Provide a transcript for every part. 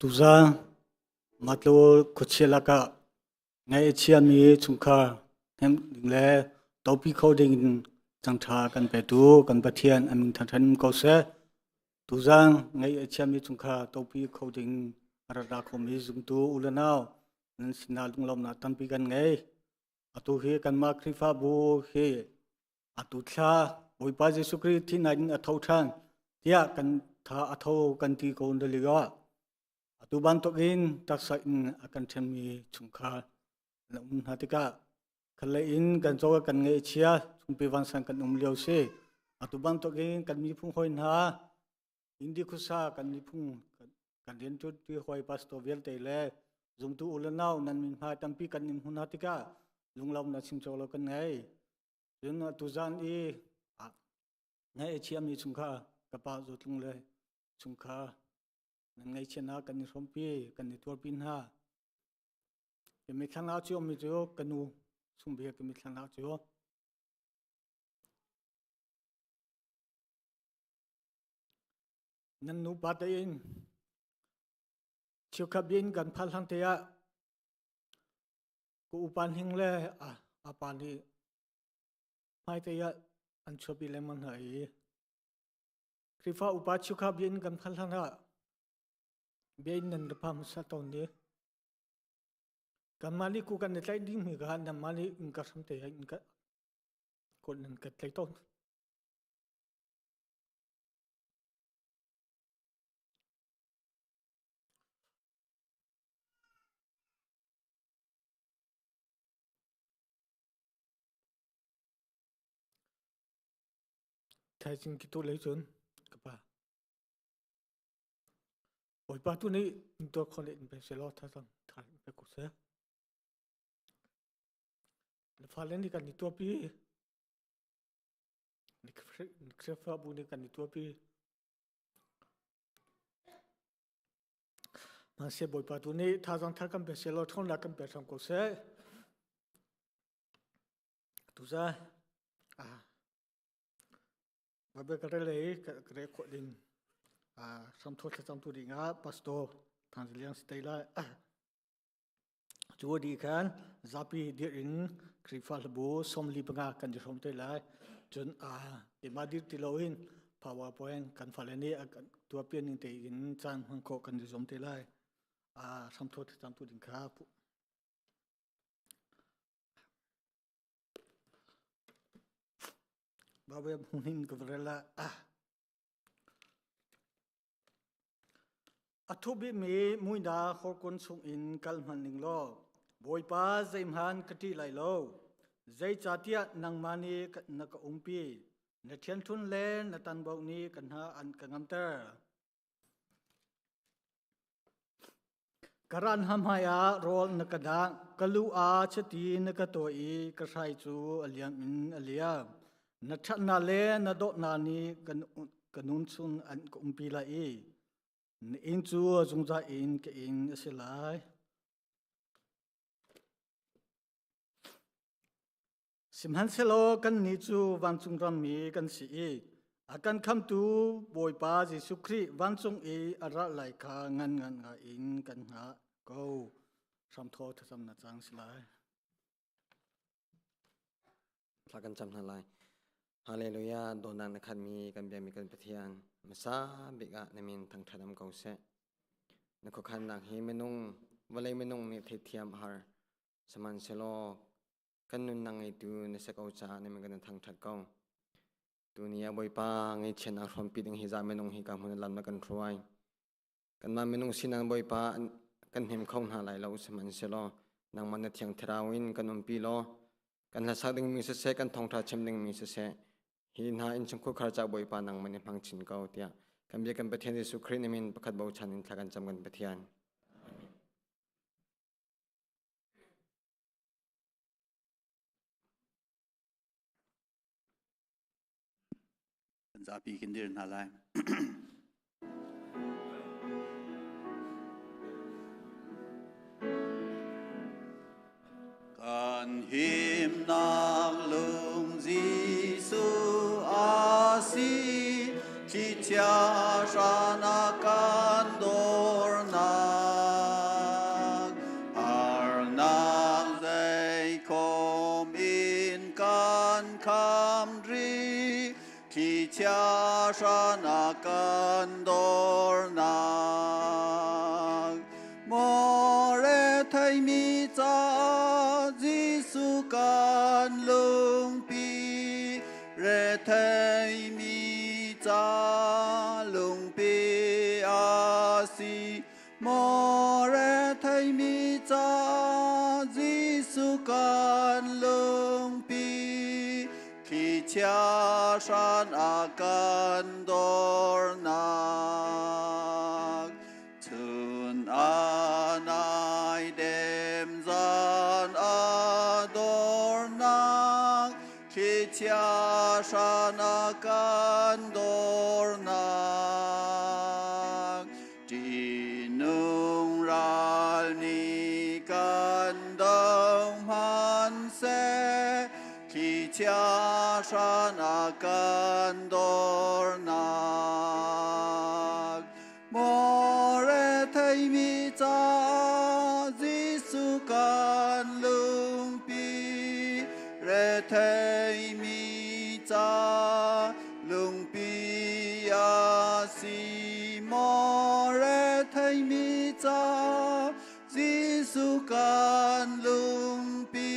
Tuzaan Matlu khuachia lakah ngaih a chiami chungkhar hnemh ding le topi kho ding in cangṭha kan petu kan Pathian a min thangṭhat ko seh. Tuzaan ngaih a chiami chungkhar topi kho ding a rak ra khomi zumtu u le nau nan sinah lunglawmhnak tampi kan ngei. Atu hi kanmah Khrihfabu hi atu thla Bawipa Jesuh Khrih thihnak in a tho ṭhan tiah kan tha a tho kan ti ko na lio ah atu bantukin taksa in a kan ṭhenmi chungkhar na um hna tikah khalei in kan caw kan ngaihchia chungpi vansan kan um lio si. Atu bantukin kan miphun hawi hna Indi khuasa kan miphun kan rianṭuanṭi hawi pastor vialte le zumtu u le nau nan min hmai tampi kan in hmun hna tikah lunglawmnak chim cawk lo kan ngei. Cun tuzan i ngaih a chiami chungkhar ka pa Zawtlung le chungkhar nan ngaihchiatnak kan i hrawmpi kan i tuarpi hna. Ka mitthlang ah cu mi cu ka nu chung bia ka mitthlang ah cu. Nan nupa tein cheukhat bin kan phal hlang te ah ka upa hning le a pa nih hmaite ah an chuahpi lengmang hna i Khrihfa upa cheukhat bin kan phal hlang ah bia in nan ra hmasa tawn ni. Kanmah nih ku kan i tlaih ding mi kha nanmah nih in ka hram te in ka kut nan ka tlaih tawn. Thaizing ki tu lei cun ka pa. Bawipa tu nih in tuar khawh le in pe selaw thazang tha in pe ko seh. Na fale nih kan i tuahpi. Khrihfabu nih kan i tuahpi. Hmanhseh Bawipa tu nih thazang thar kan pe selaw ṭhawnnak kan pe hram ko seh. Tuza Baibal ka rel i ka rel khawh ding hramthawt thlacam tu ding ah pastor Thang Liang si te lai. Cu di khan zapi dir in Khrihfa hlabu 45 kan i hrawm te lai. Cun keimah dir ti loin PowerPoint kan fale nih tuahpian ning tein caan hman khawh kan i zuam te lai. Hramthawt thlacam tu ding kha Bawi hmuhning ka va rel ah a thu bikmi muina horkun chungin kal hmanh ning law Bawipa zeihmanh ka ṭih lai lo. Zeicahtiah nangmah nih na ka umpi, na ṭhianṭhun le na tanbo nih ka hna an ka ngamter. Ka ran hna hmaiah rawl na ka dangh, ka lu ah chiti na ka tuah i ka hrai cu a liam in a liam. Na ṭhatnak le na dawtnak nih ka nun chung an ka umpi lai i na inn cu zungzal in ka inn a si lai. Sihmanhsehlaw kannih cu vancung rammi kan si i a kan khamtu Bawipa Jesuh Khrih vancung i a ra lai kha ngan ngan ngai in kan hngah ko. Hramthaw thlacam na cang si lai. Thla kan cam hna lai. Hallelujah, dawtnak na khatmi kan biakmi kan Pathian, hmasa bik ah na min thangṭhat am ko seh. Na khuakhannak hi minung, vawlei minung nih theihthiam a har. Sihmanhsehlaw kan nunnak ngeitu na si ko caah na min kan in thangṭhat ko. Tuni ah Bawipa ngaihchiatnak hrawmpi ding hi za minung hi ka hmun lam na kan hruai. Kanmah minung sinak Bawipa kan hnem kho hna lai lo sihmanhsehlaw nangmah na thiang thlarau in kan umpi law kan hlasak dingmi siseh kan thawngṭha chim dingmi siseh hi hna innchungkhar khar ca Bawipa nangmah nih hmang chin ko tiah kan bia kan Pathian Jesuh Khrih na min pakhat bochan in thla kan cam kan Pathian. Kan zapi kan dir hna lai. Kan himnak lung Jesuh a si, thlichia hrana kan dornak. Thlichia hran a kan dornak. Maw retheimi caah Jesuh kan lungpi, retheimi ca lungpi a si. Maw retheimi ca Jesuh kan lungpi, thlichia hran a kan dornak. Chun a nai dem zan a dornak, thlichia hran a kan dornak. Ṭihnung ral nih kan dong hmanhseh, thlichia hran a kan dornak. Maw retheimi caah Jesuh kan lungpi, retheimi ca lungpi a si maw retheimi ca Jesuh kan lungpi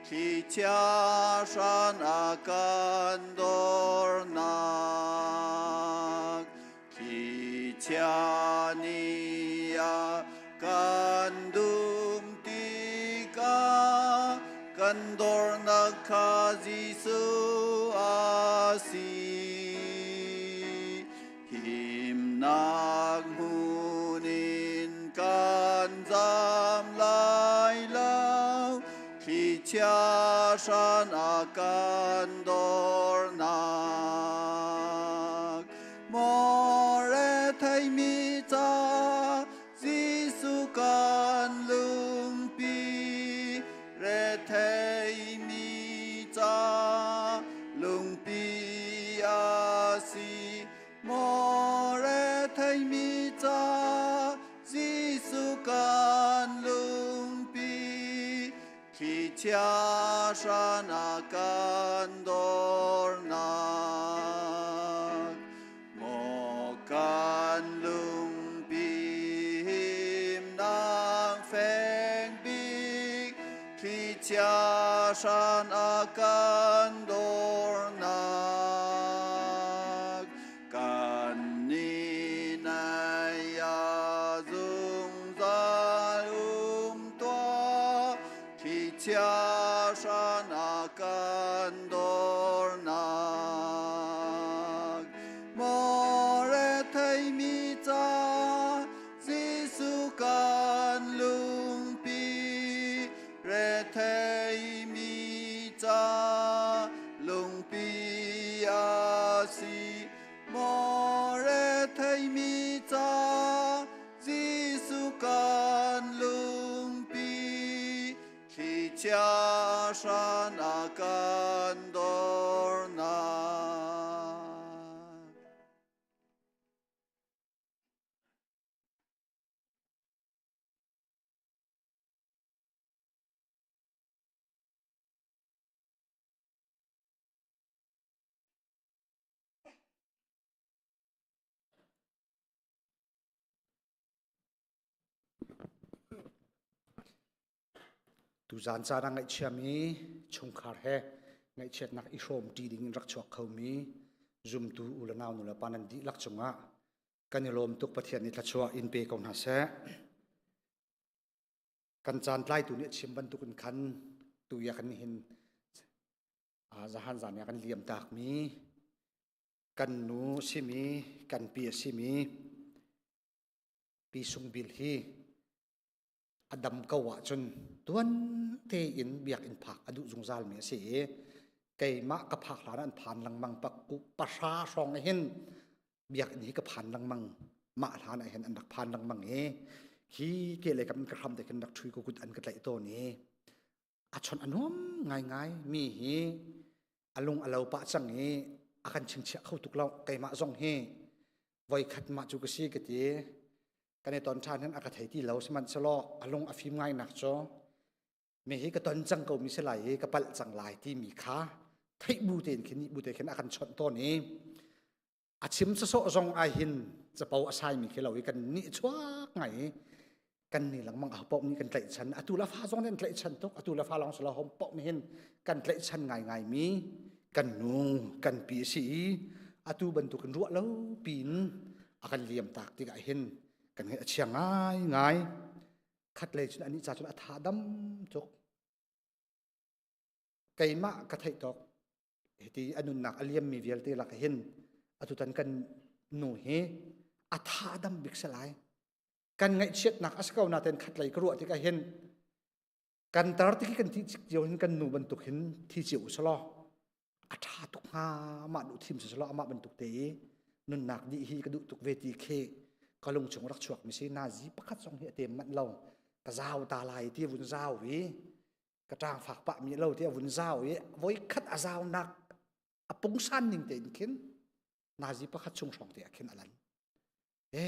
thlichia hran a kan dornak thlichia nih a kan dum tikah kan dornak kha Jesuh a si. Himnak hmun in kan zam lai lo, thlichia hran a kan dornak. Maw retheimi ca Jesuh kan lungpi, retheimi ca lungpi a si. Maw retheimi ca Jesuh kan lungpi, thlichia hran a kan dornak. Maw kan lungpi himnak feng bik, thlichia hran a kan dornak. Kan ni nai ah zungzal um tuah, thlichia hran a kan dornak. Maw retheimi ca Jesuh kan lungpi, retheimi ca lungpi a si. Maw retheimi ca Jesuh kan lungpi, thlichia hran a kan dornak. Tuzaan caan ah ngaihchiami chungkhar he ngaihchiatnak i hrawmṭi ding in rak chuak khomi zumtu u le nau nulepa nan dihlak cungah kan i lawm tuk. Pathian nih thluachuah in pe ko hna seh. Kan caan tlaitu nih a chim bantuk in khan tu ya kan hin zahan zan ya kan liam takmi kan nu simi kan pi a simi Pi Sung Bil hi a dam ko ahcun tuan tein biakinn phak a duh zungzal mi a si i keimah ka phak hlan an phan lengmang 3 hrawng hin biakinn hi ka phan lengmang mah hlan ah hin an rak phan lengmang i khi ke le kam ka hram te khin rak ṭhui ko kut an ka tlaih tawn i a chawnh a nuam ngaingai mi hi a lung a lo pah cang i a kan chingchiah kho tuk lo. Keimah zong hi voi khat mah cu ka si ka ti kan i ton ṭhan hin a ka thei ti lo. Sihmanhsehlaw a lung a fim ngai nak cu mi hi ka ton cang ko mi si lai i ka palh cang lai ti mi kha. Theih bu tein khin nih bu te khin a kan chawnh tawn i a chim sawsawh zong ai hin capo a saimi khi lo i kan nih chuak ngai i kan ni lengmang a paoh nih kan tlaihchan. Atu la fa zong nih an tlaihchan tuk. Atu la fa lawng silo hom paoh nih hin kan tlaihchan ngaingai mi kan nu kan pi a si i atu bantukin ruah lo piin a kan liam tak tikah hin kan ngaih a chia ngai ngai. Khat lei cun anih ca cun a tha dam tuk. Keimah ka theih tawk hiti a nunnak a liammi vialte lak hin atutan kan nu hi a tha dam bik si lai. Kan ngaihchiatnak a si ko nain khatlei ka ruah tikah hin kan tar ti kan thi cio hin kan nu bantuk hin thi cio usalaw a ṭha tuk hnga, amah duh thim si amah bantuk te i nunnak dih hi ka duh tuk ve ti khi ka lung chung rak chuak mi si. Nazi pakhat zong hi a tem manh lo. Ka zau ta lai ti vun zau i ka ṭang fak pah mi lo ti a vun zau i voi khat a zaunak a pungsan ning tein khin nazi pakhat chung hrawng te ah khin a lan. E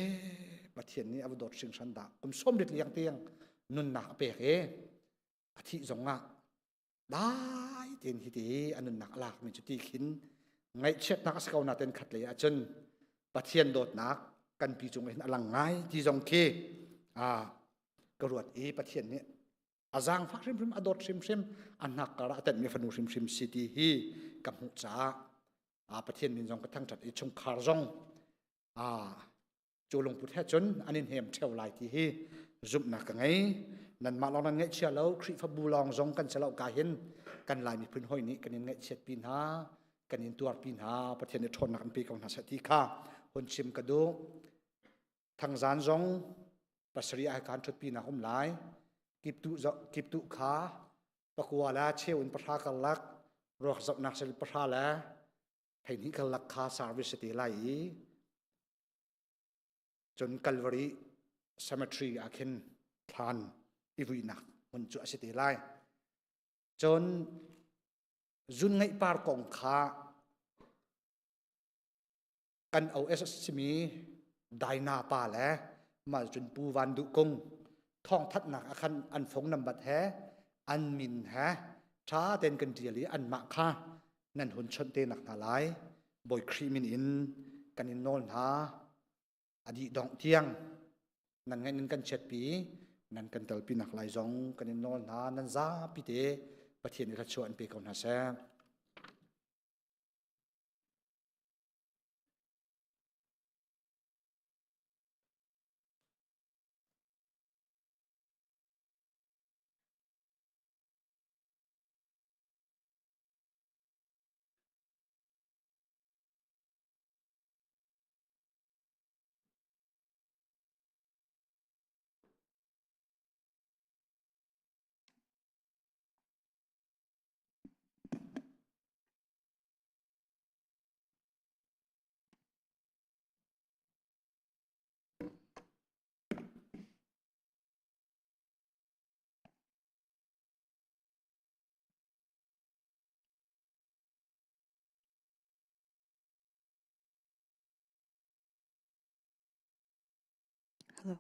Pathian nih a va dawt hringhran dah. Kum 80 liang tiang nunnak a pek i a thih zong ah dai tein hi ti a nunnak a lakmi cu ti khin ngaihchiatnak a si ko nain khat lei ahcun Pathian dawtnak kan pi cung hin a lang ngai ti zong khi a ka ruat i Pathian nih a zaangfak hrimhrim, a dawt hrimhrim, a hnak kar ah a tenhmi fanu hrimhrim si ti hi ka hmuh caah a Pathian min zong ka thangṭhat i chungkhar zong a cu lungput he cun an in hem ṭheo lai ti hi zumhnak ka ngei. Nanmah lawng nan ngaihchia lo, Khrihfabu lawng zong kan si lo ka hin kan Lai miphun hawi nih kan in ngaihchiat pi hna, kan in tuar pi hna. Pathian nih ṭhawnnak an pe ko hna seh ti kha hun chim ka duh. Thangzan zong pasarih ai kan ṭhut pi nak um lai. Kiptu kiptu kha pakua la cheu in pahra karlak ruak zohnak sel pahra le hleihnih karlak kha service te lai i cun Calvary Cemetery ah khin thlan i vuinak hmun cu a si te lai. Cun zun ngeih par kong kha kan OS simi Daina pa le mah cun Pu Van Duh Kung thawngthanhnak ah khan an phone number he an min he ṭha tein kan ṭial i anmah kha nan hun chawnh te nak hna lai. Bawi Khrih min in kan in nawl hna. A dih dongh tiang nan ngaih nan kan chiatpi, nan kan telpi nak lai zong kan in nawl hna. Nan zapi te Pathian nih thluachuah an pe ko hna seh. Hello.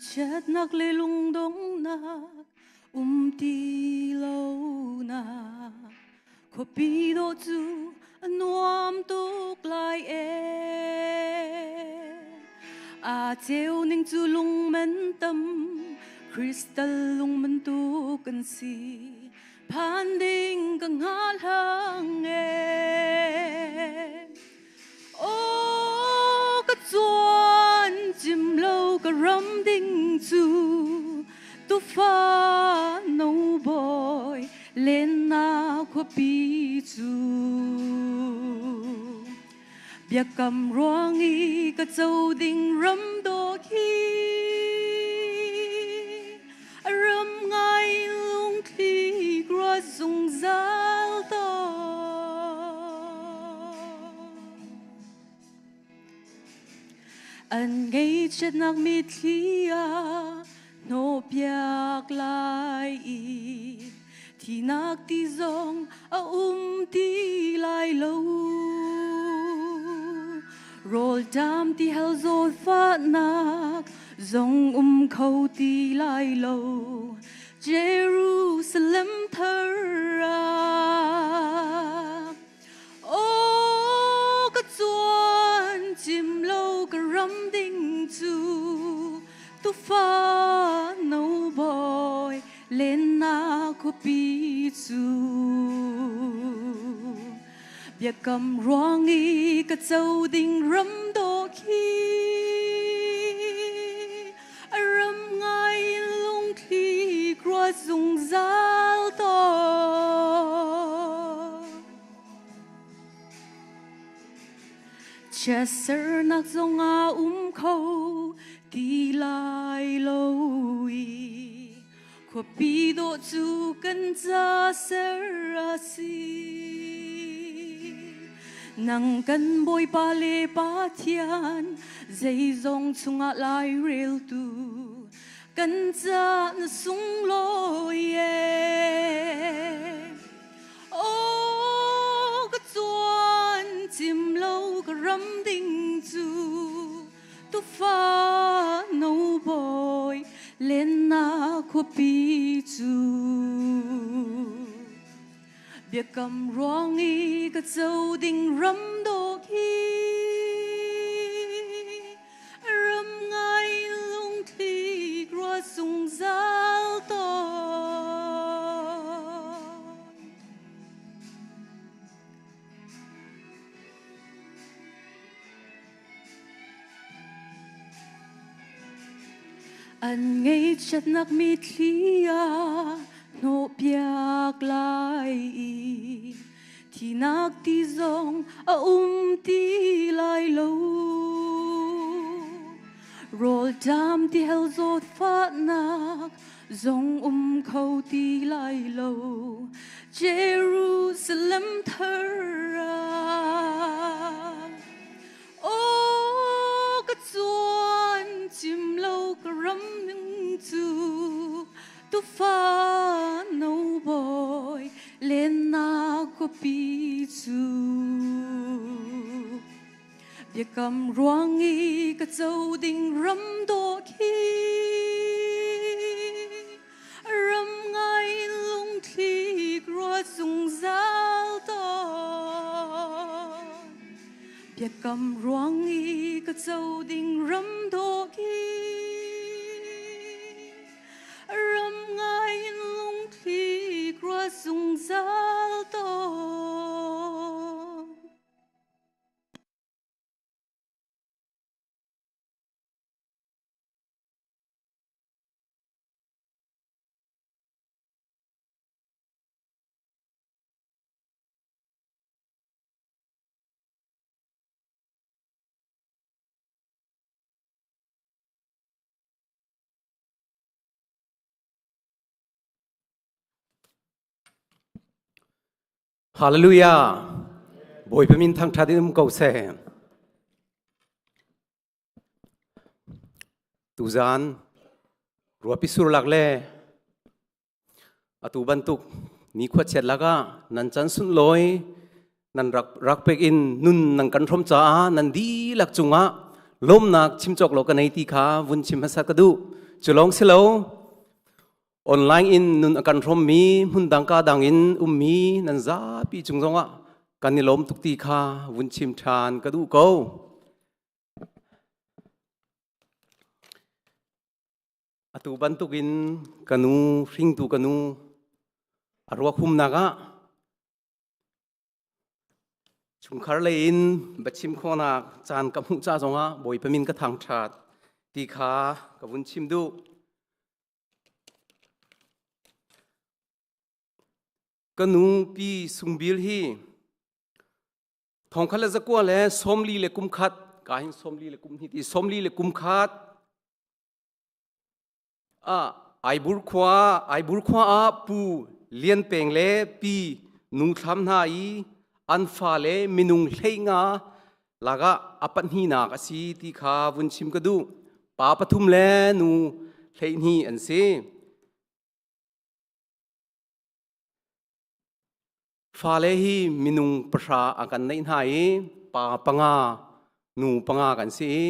Chiatnak le lungdonghnak um ti lonak khuapi dawh cu a nuam tuk lai ee. A ceu ning cu lung man tam crystal lung bantuk an si, phan ding ka hngal ee. Aw ka cuan cim lo ka ram ding cu tufa no boy lenna khuapi cu biakam ruang i ka co ding ram dawh hi ram. An ngaihchiatnak mitthli ah hnawhpiak lai i Thinak ti zong a um ti lai lo. Rawlṭam ti hal zawtfahnak zong um kho ti lai lo. Jerusalem thar ah. Aw ka cuan cim lo ka ram ding cu tufa no bawi lennak khuapi cu biakam ruang i ka co ding ram dawh khi a ram ngai lungthli ruat zungzal tawn. Chiatsernak zong a um kho ti lai lo i khuapi dawh cu kan ca ser a si. Nang kan Bawipa le Pathian zeizong chungah laireltu kan ca na sunglawi e. Aw ka cuan cim lo ka ram ding cu tufa no bawi lennak khuapi cu. Biakam ruang i ka co ding ram dawh khi ram ngai lungthli ruah zungzal tawn. An ngaihchiatnak mitthli ah hnawhpiak lai i thinak ti zong a um ti lai lo. Rawlṭam ti hel zawtfahnak zong um kho ti lai lo. Jerusalem thar ah Aw ka cuan cim lo ka ram ning cu tufa no bawi lennak khuapi cu biakam ruang i ka co ding ram dawh khi ram ngai lungthli ruat zungzal tawn. Biakam ruang i ka co ding ram dawh khi ram ngai lungthli ruat zungzal tawn. Hallelujah. Bawipa min thangṭhat in um ko seh. Tuzaan ruahpi sur lak le atu bantuk nikhua chiat lakah nan chan sunlawi nan rak rak pek in nun nan kan hrom caah nan dihlak cungah lawmnak chim cawk lo ka nei ti kha vun chim hmasa ka duh. Cu lawng si lo online in nun a kan hrawmmi hmun dang ka dang in ummi nan zapi cung zongah kan i lawm tuk ti kha vun chim ṭhan ka duh ko. Atu bantukin ka nu hringtu ka nu a ruak humnak ah chungkhar lei in biachim khawhnak caan ka hmuh ca zongah Bawipa min ka thangṭhat ti kha ka vun chim duh. Ka nu Pi Sung Bil hi Thongkhat le zakua le sawmli le kum khat ka hin sawmli le kum hnih ti sawmli le kum khat a Aibur khua Aibur khua ah Pu Lian Peng le Pi Nu Thlam hna i an fale minung hlei nga Lakah a pahnihnak a si ti kha vun chim ka duh. Pa pathum le nu 12 an si. Fale hi minung 10 a kan neih hna i pa panga nu panga kan si i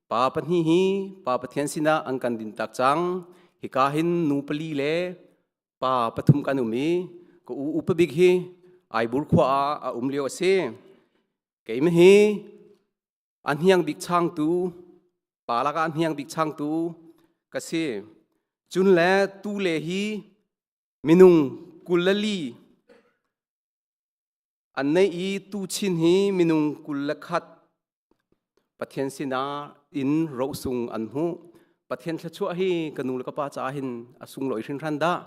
pa pahnih hi pa Pathian sinah an kan din tak cang. Hika hin nu pali le pa pathum kan um i ka u upa bik hi Aibur khua ah a um lio a si. Keimah hi a hniang bik changtu pa lakah a hniang bik changtu ka si. Cun le tu le hi minung 24 an nei i tuchin hi minung 21 Pathian sinah in rosung an hmuh. Pathian thluachuah hi ka nu le ka pa caah hin a sunglawi hringhran dah.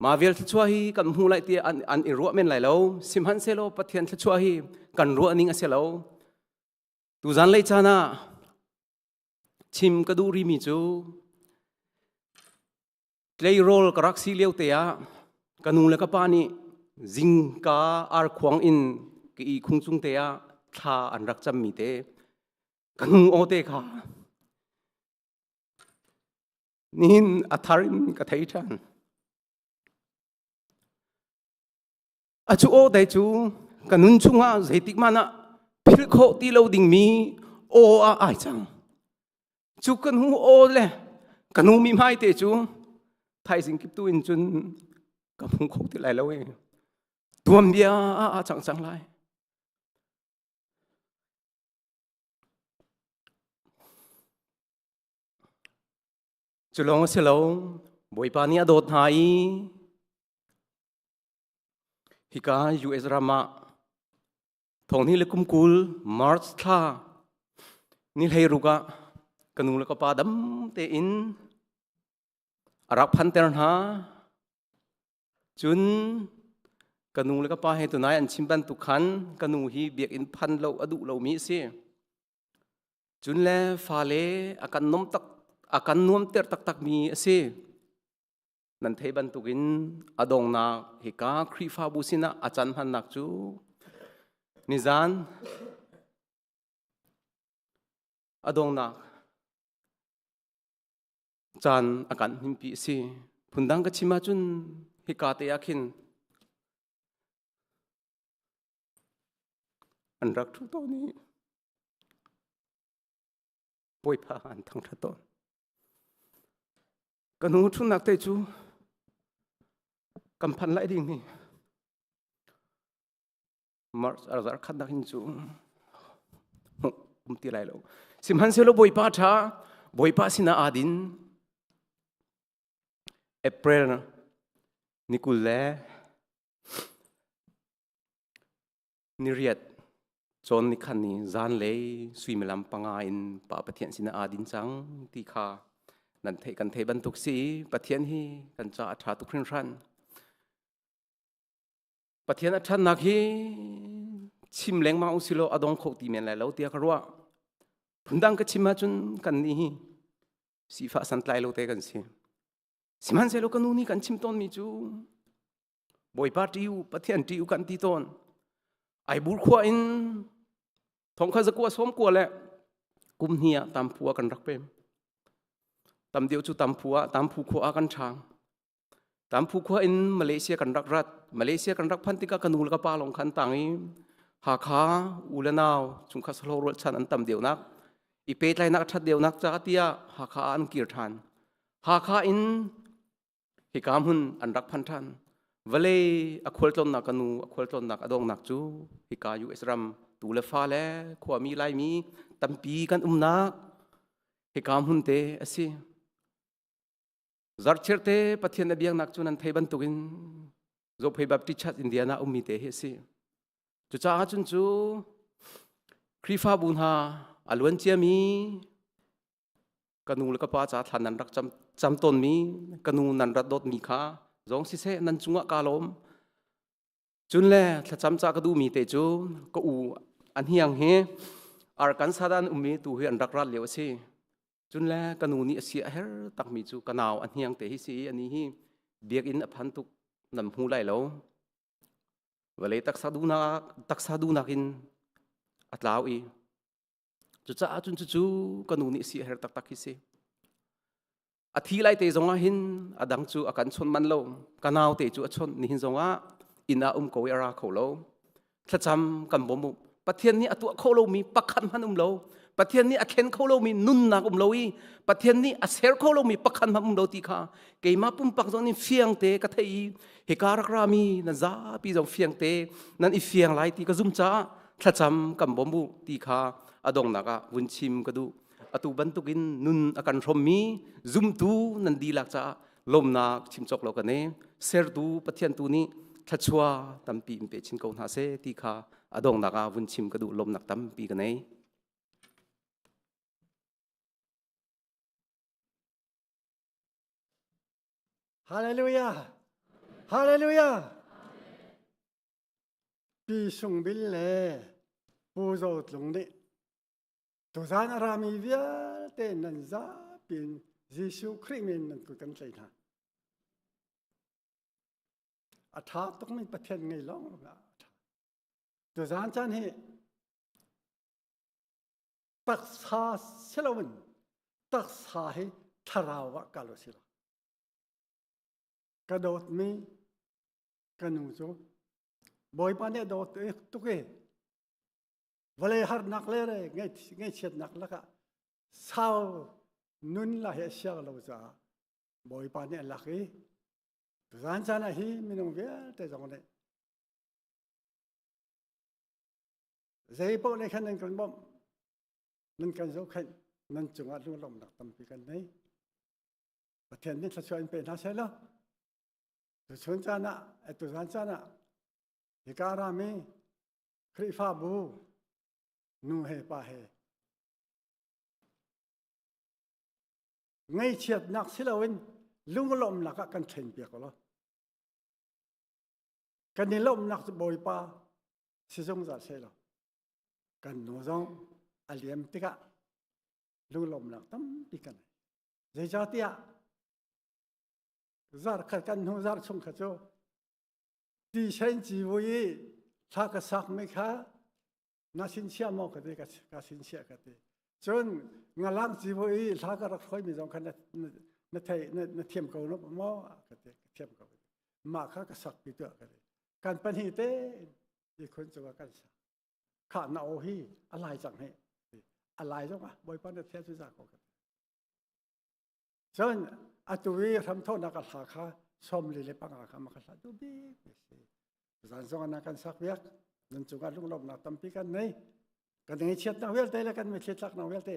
Ma vial thluachuah hi kan hmu lai ti an i ruah men lai lo. Sihmanhsehlaw Pathian thluachuah hi kan ruah ning a si lo. Tuzan lei caan ah chim ka duh rimi cu Tleirawl ka rak si lio te ah ka nu le ka pa nih zingka arkhuang in ka ihkhung cung te ah thla an rak cammi te ka nu aw te kha nihin a thar in ka thei ṭhan. A cu aw te cu ka nun chungah zeitik hmanh ah philh khawh ti lo dingmi aw ah ai cang. Cu ka nu aw le ka nu mi hmai te cu thaizing kip tu in cun ka hmu kho ti lai lo e. Tuam bia ah cang cang lai. Cu lawng a si lo, Bawipa nih a dawt hna i Hika US ram ah thonghnih le kum 20 March thla ni 16 ah ka nu le ka pa dam tein a rak phanter hna. Cun ka nu le ka pa he tunai an chim bantuk khan ka nu hi biakinn phan lo a duh lomi a si. Cun le fale a kan nom tak a kan nuamter taktakmi a si. Nan theih bantukin a dongnak hika Khrihfabu sinah a can hmannak cu nizan a dongnak caan a kan himpi a si. Phundang ka chim ahcun hika te ah khin an rak ṭhu tawn i Bawipa an thangṭhat tawn. Ka nu ṭhutnak te cu kan phan lai ding hi March arzar khatnak hin cu um ti lai lo. Sihmanhsehlaw Bawipa ṭha, Bawipa sinah aa din. April ni 20 le ni 8 cawn ni khan ni zanlei suimilam 5 in Pa Pathian sinah aa din cang ti kha nan theih kan theih bantuk si Pathian hi kan ca a ṭha tuk hringhran. Pathian a ṭhatnak hi chim lengmang usilaw a dong kho ti men lai lo tiah ka ruah. Phundang ka chim ahcun kan nih hi sifah santlai lo te kan si. Sihmanhsehlaw ka nu nih kan chim tawnmi cu Bawipa ṭih u, Pathian ṭih u kan ti tawn. Aibur khua in thongkha zakua sawm kua le kum hnih ah tamphu ah kan rak pem. Tam deuh cu tamphu ah tamphu khua ah kan ṭhang. Tamphu khua in Malaysia kan rak rat. Malaysia kan rak phan tikah ka nu le ka pa lawng khan tang i Hakha u le nau chungkhat salo rual chan an tam deuhnak i pehtlainak ṭhat deuhnak ca tiah Hakha ah an kir ṭhan. Hakha in Hika hmun an rak phan ṭhan. Vawlei a khualtlawnnak ka nu a khualtlawnnak a dongnak cu hika US ram tu le fa le khuami Laimi tampi kan umnak hika hmun te a si. Zarhchir te Pathian a biaknak cu nan thei bantukin Zophei Baptist Church Indiana ummi te hi a si. Cucaah cun cu Khrihfabu hna a luan ciami ka nu le ka pa ca thlan nan rak cam, cam tawnmi ka nu nan rat dawtmi kha zong siseh nan cungah kaa lawm. Cun le thlacam ca ka duhmi te cu ka u an hiang hi Arkansas an ummi tu hi an rak rat lio a si. Cun le ka nu nih a si a her takmi cu ka nau a hniang te hi si i ani hi biakinn a phan tuk nan hmu lai lo. Vawlei taksa duhnak taksa duhnak in A tlau i cucaah cun cucu ka nu nih si a her taktak hi si. A thi lai te zong ah hin a dang cu a kan chawnh man lo. Ka nau te cu a chawnh nihin zong ah inn ah um ko i a ra kho lo. Thlacam kan bawm u. Pathian nih a tuah kho lomi pakhat hmanh um lo. Pathian nih a thlen kho lomi nunnak um lo i Pathian nih a ser kho lomi pakhat hmanh um lo ti kha keimah pumpak zong nih fiang te ka theih i hika rak rami nan zapi zong fiang te nan i fiang lai ti ka zum caah thlacam kan bawm u ti kha a donghnak ah vun chim ka duh. Atu bantukin nun a kan hrawmmi zumtu nan dihlak caah lawmnak chim cawk lo kan e. Sertu Pathian tu nih thluachuah tampi in pe chin ko hna seh ti kha a donghnak ah vun chim ka duh lawmnak tampi ka nei. Hallelujah! Hallelujah! Pi Sung Bil le Pu Zo Tlung nih Tuzaan a rami vialte nan zapi in Jesuh Khrih min nan kut kan tlaih hna. A ṭha tukmi Pathian ngei lawng lawng ah a ṭha. Tuzaan caan hi taksa si loin taksa hi thlarau ah kal u si lo. Ka dawtmi ka nu cu Bawipa nih a dawt tuk i Vawlei harnak le ngaihchiatnak lakah sau nun la hi a siang lo caah Bawipa nih a lak i tuzaan caan ah hi minung vialte zong nih zei paoh nih khan nan kan bawmh nan kan zohkhenh nan cungah lunglawmhnak tampi kan nei. Pathian nih thluachuah in pe hna seh law tuchun caan ah tuzaan caan ah hika rami Khrihfabu nu he pa he ngaihchiatnak si loin lunglawmhnak ah kan ṭhen piak law kan i lawmhnak cu Bawipa si zungzal seh law kan nu zong a liam tikah lunglawmhnak tampi kan nei. Zeicahtiah zarh khat kan hnu zarh chung kha cu Tisen civui i thla ka sakmi kha na sinchiah maw ka ti ka sinchiah ka ti. Cun ngalang civui i thla ka rak hruaimi zong kha na thei na thiam ko no maw ka ti ka thiam ko. Mah kha ka sakpi tuah ka ti. Kan pahnih te ihkhun cungah kan sak. Kha na aw hi a lai cang hi. A lai zong ah Bawipa na thia cu za ko ka ti. Cun atu i hramthawhnak a hla kha 45 kha ma ka hla duh bik mi si. Zan zong ah kan sak piak. Nan cungah lunglawmhnak tampi kan nei. Kan ngaihchiatnak vialte le kan mitthli tlaknak vialte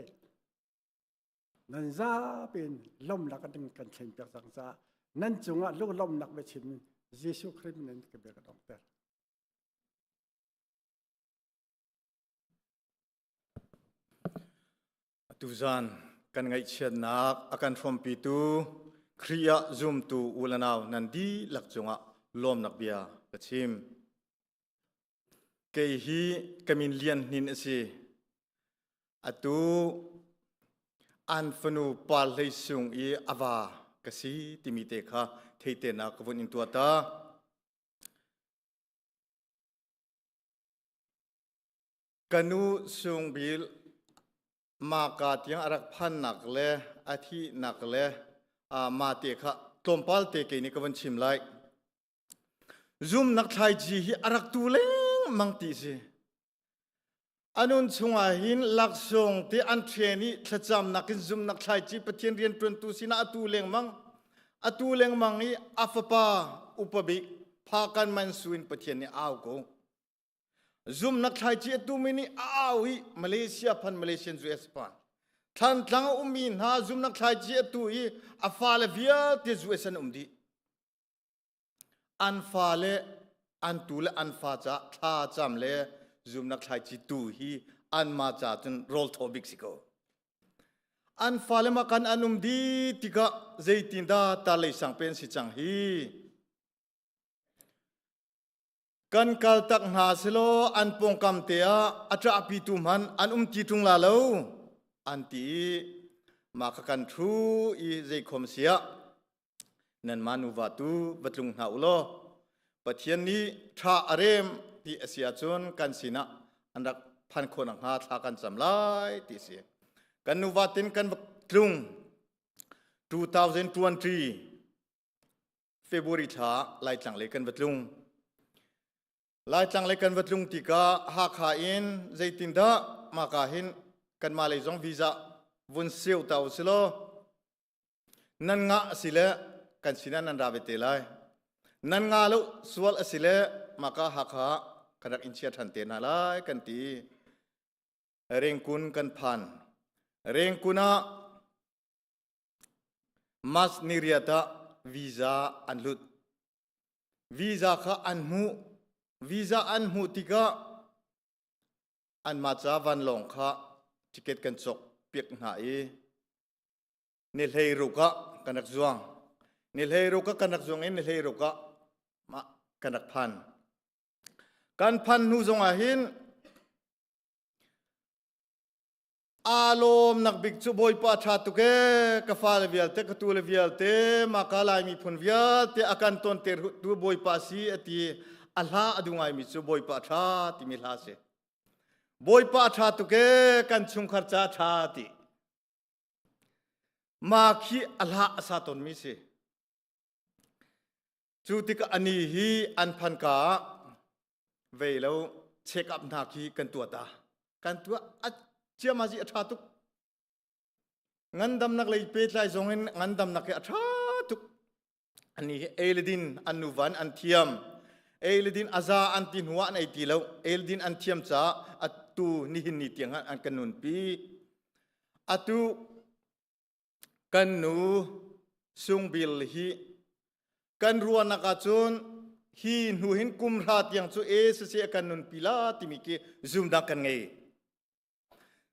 nan zapi in lawmnak kan kan thlen piak cang caah nan cungah lunglawmhnak biachim in Jesuh Khrih min in ka bia ka donghter. Tuzan kan ngaihchiatnak a kan hrawmpitu Khrih ah zumtu u le nau nan dihlak cungah lawmnak bia ka chim. Kei hi ka min Lian Hnin a si. Atu an fanu Par Hlei Sung i a va ka si timi te kha theitenak ka vun in tuah ta. Ka nu Sungbil mahka tiang a rak phannak le a thihnak le mah te kha tlawmpal te kei nih ka vun chim lai. Zumnak thlaici hi a rak tu lengmang ti si. A nun chungah hin laksawng te an ṭhen i thlacamnak in zumnak thlaici Pathian rianṭuantu sinah a tu lengmang. A tu lengmang i a fapa upa bik Phakan Mansu in Pathian nih a au ko. Zumnak thlaici a tumi nih a au i Malaysia phan Malaysian US phan. Thlantlang a ummi hna zumnak thlaici a tu i a fale vialte US an um dih. An fale an tu le an fa ca thla cam le zumnak thlaici tu hi anmah ca cun rawl thaw bik si ko. An fale ma kan an um dih tikah zeitindah ta lei sang pen si cang hi. Kan kaltak hna selaw an pawngkam te ah a ṭahpitu hmanh an um ti ṭung la lo, an ti i mah kha kan ṭhu i zeikhom siah nanmah nuva tu va tlung hna u law Pathian nih ṭha a rem ti a si ahcun kan sinah an rak phan khawh nakhnga thla kan cam lai ti si. Kan nuva tin kan tlung 2020 February thla Laitlang lei kan va tlung. Laitlang lei kan va tlung tikah Hakha in zeitindah maka hin kanmah lei zong visa vun seu ta usilaw nan ngah a si le kan sinah nan ra ve te lai. Nan ngah lo sual a si le maka Hakha kan rak in chia ṭhan te hna lai kan ti. Rengkun kan phan. Rengkun ah Mas niriat ah visa an lut. Visa kha an hmuh. Visa an hmuh tikah anmah ca vanlawng kha ticket kan cawk piak hna i ni 16 ah kan rak zuang. Ni 16 ah kan rak zuang i ni 16 ah mah kan rak phan. Kan phan hnu zong ah hin Aa lawmnak bik cu Bawipa ṭha tuk ee, ka fale vialte, ka tule vialte, maka Lai miphun vialte a kan tonter tu Bawipa si a ti. A hla a duh ngaimi cu Bawipa ṭha timi hla si. Bawipa ṭha tuk ee, kan chungkhar ca ṭha ti. Ma khi a hla a sa tawnmi si. Cu tikah ani hi an phan ka ah vei lo check up hna khi kan tuah ta. Kan tuah a ciamazi a ṭha tuk. Ngandamnak lei pehtlai zong in ngandamnak hi a ṭha tuk. Ani hi ei le din an nuvan an thiam. Ei le din a za an ti hnu ah an ei ti lo. Ei le din an thiam caah atu nihin ni tiang ah an kan nunpi. Atu Kan nu Sungbil hi kan ruahnak ahcun hi hnu hin kum hra tiang cu e siseh kan nunpi la timi khi zumnak kan ngei.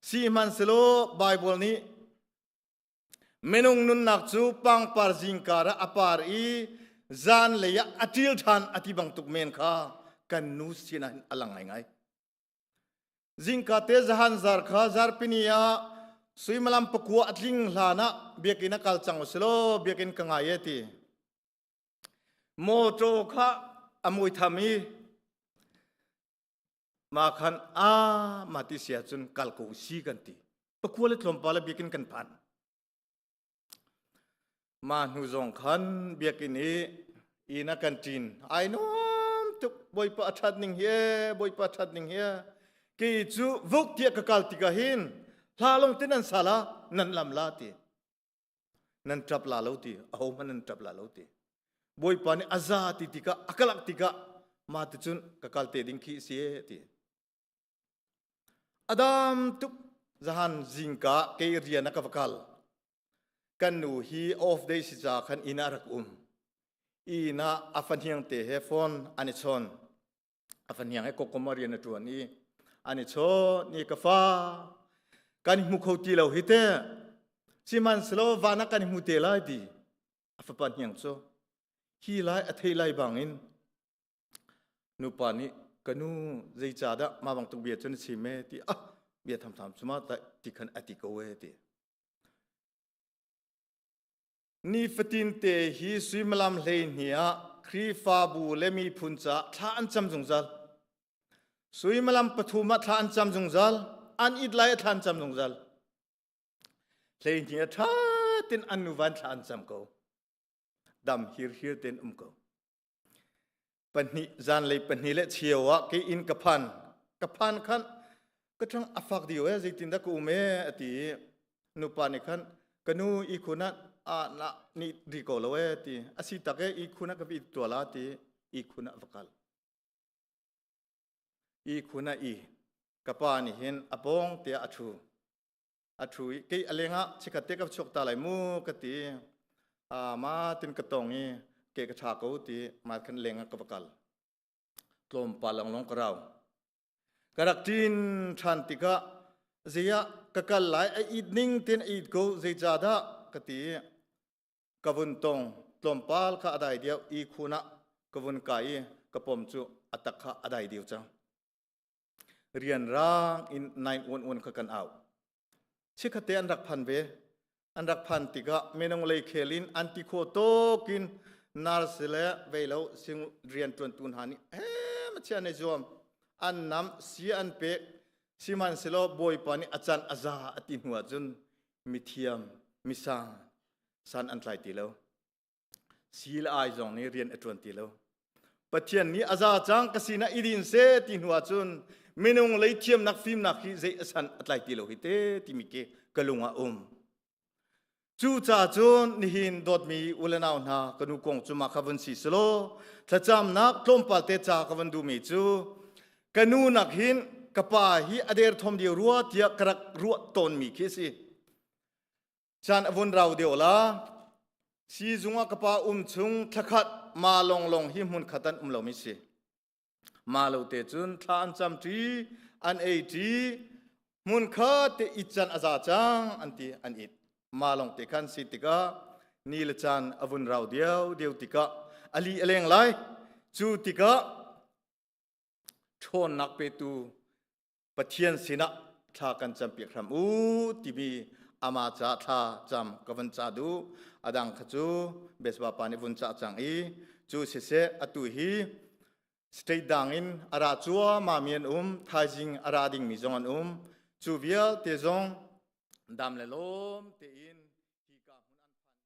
Sihmanhsehlaw Bible nih minung nunnak cu pangpar zingkar ah a par i zanlei ah a ṭil ṭhan a ti bangtuk men kha kan nu sinah hin a lang ngaingai. Zingka te zahan zar kha zarpini ah suimilam pakua a tling hlan ah biakinn a kal cang usilo biakinn ka ngai e ti. Motor kha a mui tham i ma khan a ma ti sia cun kal ko si kan ti. Pakua le tlawmpal ah biakinn kan phan. Ma hnu zong khan biakinn i inn a kan ṭin. Ai nuam tuk Bawipa a ṭhat ning hi e, Bawipa a ṭhat ning hi e. Kei cu vuk tiah ka kal tikah hin hla lawng te nan sa la, nan lam la ti. Nan ṭap la lo ti, ahohmanh nan ṭap la lo ti. Bawipa nih a za ti tikah, a ka lak tikah, ma ti cun ka kal te ding khi si e ti. A dam tuk zahan zingka kei rian a ka va kal. Kan nu hi off day si ca khan inn ah rak um. Inn ah a fahniang te he phone an i chawn. A fahniang he kokom a rian a ṭuan i an i chawn i ka fa kan hmu kho ti lo hi te. Sihmanhsehlaw van ah kan hmu te lai ti. A fapa hniang cu hi lai a thei lai bangin Nupa nih ka nu zeicahdah mah bantuk bia cu na chim ee ti ah bia thamtham cu ma ti khan a ti ko ee ti. Nifatin te hi suimilam 12 ah Khrihfabu le miphun caah thla an cam zungzal. Suimilam 3 ah thla an cam zungzal. An it lai ah thla an cam zungzal. 12 ah ṭha tin an nuvan thla an cam ko. Dam hirhir ten um ko. Pahnih zanlei pahnih le cheu ah kei inn ka phan. Ka phan khan ka ṭang a fak dio e zeitindah ka um e a ti i nupa nih khan ka nu ihkhun ah a na nih ri ko lo e ti a si tak e ihkhun ah ka vi tua la ti ihkhun ah va kal. Ihkhun ah i ka pa nih hin a pawng tiah a ṭhu. A ṭhu i kei a leng ah chikkhat te ka chuak ta lai mu ka ti. A ma tin ka tong i ke ka ṭha ko ti ma khan leng ah ka va kal. Tlawmpal lawnglawng ka rau. Ka rak ṭin ṭhan tikah zeiah ka kal lai a it ning tin a it ko zeicadah ka ti. Ka vun tong tlawmpal kha a dai deuh i khun ah ka vun kai i ka pom cu a tak kha a dai deuh cang. Rianrang in 911 kha kan au. Chikkhatte an rak phan ve. An rak phan tikah minung lei khel in an ti kho tawk in nurse le veilo sing rian ṭuantu hna nih he ma chia ne zuam an nam si an pek. Sihmanhsehlaw Bawipa nih a can a za a ti hnu ahcun mithiam, misang san an tlai ti lo. Sil ai zong nih rian a ṭuan ti lo. Pathian nih a za cang ka sinah i din seh ti hnu ahcun minung lei thiamnak fimnak hi zei a san a tlai ti lo hi te timi khi ka lung ah um. Cucaah cun nihin dawtmi u le nau hna ka nu kong cu mah kha vun si selaw thlacamnak tlawmpal te ca ka vun duhmi cu ka nu nak hin ka pa hi a derthawm deuh rua tiah ka rak ruah tawnmi khi a si. Caan a vun rau deuh la. Siizung ah ka pa um chung thlakhat ma longlong hi hmun khat an um lomi si. Ma lo te cun thla an cam ṭi, an ei ṭi, hmun khat te it can a za cang an ti an it. Ma long te khan si tikah ni le caan a vun rau diau diau tikah a li a leng lai. Cu tikah ṭhawnnak petu Pathian sinah thla kan campiak hram u timi ama ca thla cam ka van ca duh. Adang kha cu besba pa nih vun ca cang i cu siseh atu hi state dang in ara cua ma mi an um, thaizing ara ding mi zong an um. Cu vialte zong dam le lawm tein hi ka hmun an phan.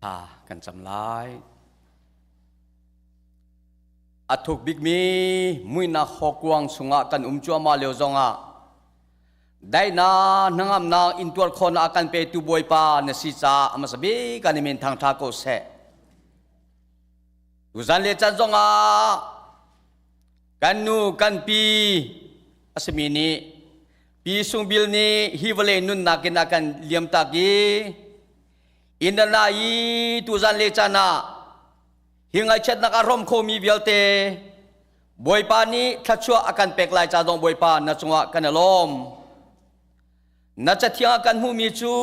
Thla kan cam lai. A thuk bikmi muihnak hawkuang chungah kan um cuahmah lio zongah daihnak hnangamnak intuar khawhnak a kan petu Bawipa na si caah a hmasa bik kan i min thangṭha ko seh. Tuzan le can zongah kan nu kan pi a simi nih Pi Sung Bil nih hi vawlei nunnak in a kan liamtak i Indana i tuzan le caan ah hi ngaihchiatnak a rom khomi vialte Bawipa nih thluachuah a kan pek lai ca zong Bawipa na cungah kan i lawm. Na cathiang ah kan hmuhmi cu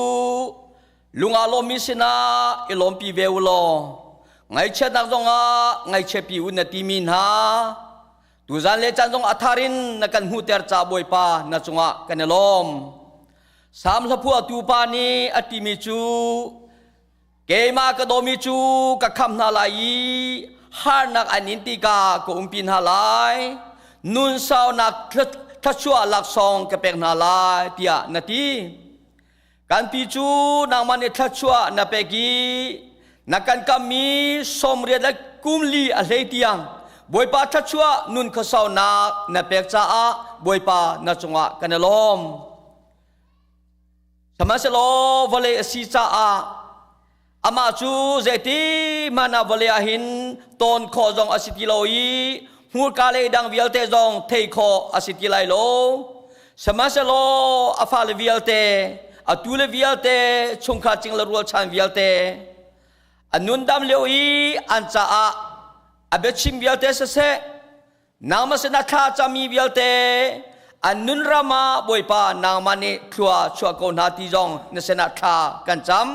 lung aa lawmmi sinah i lawmpi ve u law ngaihchiatnak zongah ngaihchiatpi u na timi hna tuzan le caan zong a thar in na kan hmuhter ca Bawipa na cungah kan i lawm. Salm hlaphuahtu pa nih a timi cu keimah ka dawmi cu ka khamh hna lai i harnak an in tikah ka umpi hna lai nun saunak thluachuah laksawng ka pek hna lai tiah na ti kan pi cu nangmah nih thluachuah na pek i na kan kammi 80 le kum li a hlei tiang Bawipa thluachuah nun khuasaunak na pek caah Bawipa na cungah kan i lawm. Sihmanhsehlaw vawlei a si caah amah cu zeiti hmanh ah vawlei ah hin tawn khawh zong a si ti lo i hmurka le dang vialte zong thei khawh a si ti lai lo. Sihmanhsehlaw a fale vialte, a tule vialte, chungkhar cingla rualchan vialte, A nundam lio i an caah a biachim vialte siseh, nangmah sinah thla cami vialte an nun ram ah Bawipa nangmah nih thlua chuah ko hna ti zong na sinah thla kan cam.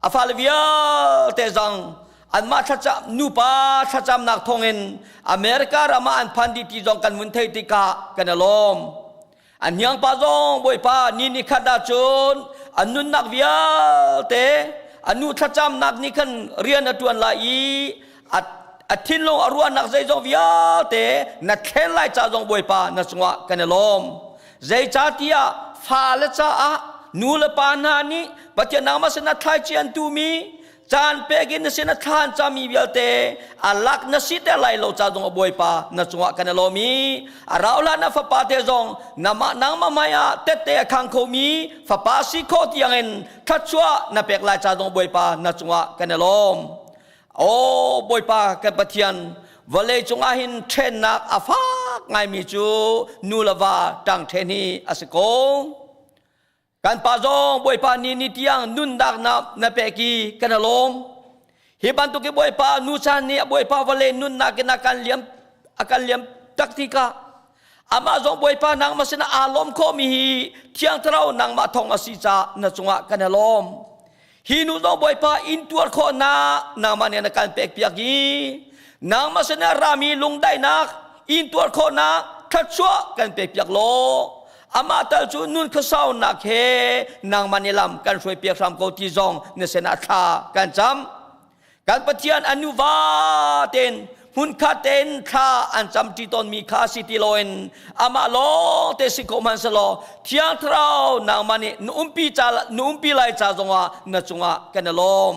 A fale vialte zong anmah thlacam nupa thlacamnak thawngin America ram ah an phan dih ti zong kan vun theih tikah kan i lawm. An hniangpa zong Bawipa ni ni khat ahcun an nunnak vialte a nu thlacamnak nih khan rian a ṭuan lai i a thinlung a ruahnak zeizong vialte na thlen lai ca zong Bawipa na cungah kan i lawm. Zeicahtiah fale caah nu le pa hna nih Pathian nangmah sinah thlaici an tuhmi caan pek in na sin a thlan cami vialte a lak na si te lai lo ca zong a bawipa na cungah kan i lawm i a rau hlan na fapa te zong namah nangmah hmai ah tette a khang khomi fapa si kho tiangin thluachuah na pek lai ca zong bawipa na cungah kan i lawm. Aw bawipa kan Pathian, vawlei cungah hin ṭhennak a fak ngaimi cu nu le va ṭang ṭhen hi a si ko. Kan pa zong Bawipa ni ni tiang nunnak na pek i kan i lawm. Hi bantuk i Bawipa nu caan nih Bawipa vawlei nunnak in a kan liam a kan liam tak tikah amah zong Bawipa nangmah sinah aa lawm khawhmi hi Thiang Thlarau nangmah thawng a si caah na cungah kan i lawm. Hi nu zong Bawipa in tuar khawhnak nangmah nih na kan pek piak i nangmah sinah rami lungdaihnak in tuar khawhnak thluachuah kan pek piak law amah tal cu nun khuasaunak he nangmah nih lam kan hruai piak hram ko ti zong na sinah thla kan cam. Kan Pathian an nuva tein hmunkhat tein thla an cam ṭi tawnmi kha si ti loin amah lawng te si ko hmanhsehlaw Thiang Thlarau nangmah nih na umpi ca na umpi lai ca zongah na cungah kan i lawm.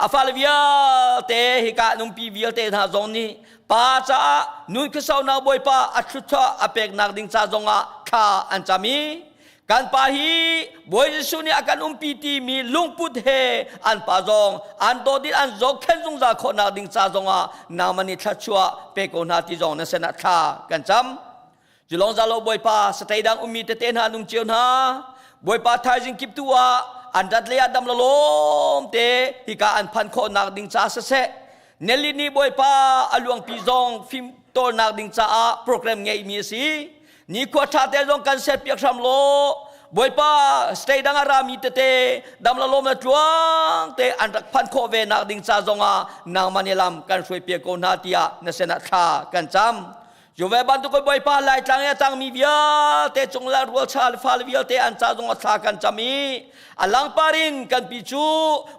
A fale vialte hika an umpi vialte hna zong nih pa caah nun khuasaunak Bawipa a thluachuah a peknak ding ca zongah thla an cam i kan pa hi Bawi Jesuh nih a kan umpi timi lungput he an pa zong an dawt in an zohkhenh zungzal khawhnak ding ca zongah nangmah nih thluachuah pe ko hna ti zong na sinah thla kan cam. Culong zalo Bawipa satei dang ummi tete hna nung cio hna Bawipa thaizing kip tu ah an rat le ah dam lawm te hika an phan khawhnak ding ca siseh Nelly nih Bawipa a luangpi zong fim tawlnak ding caah program ngeihmi a si. Nikhua ṭha te zong kan set piak hram law Bawipa state dang a rami tete dam la lawm la tluang te an rak phan khawh ve nak ding ca zongah nangmah nih lam kan hruai piak ko hna tiah na sinah thla kan cam. Juve bantuk Bawipa Laitlang i a tangmi vialte cung le rualcha le fale vialte an ca zong a thla kan cam i a langpar in kan pi cu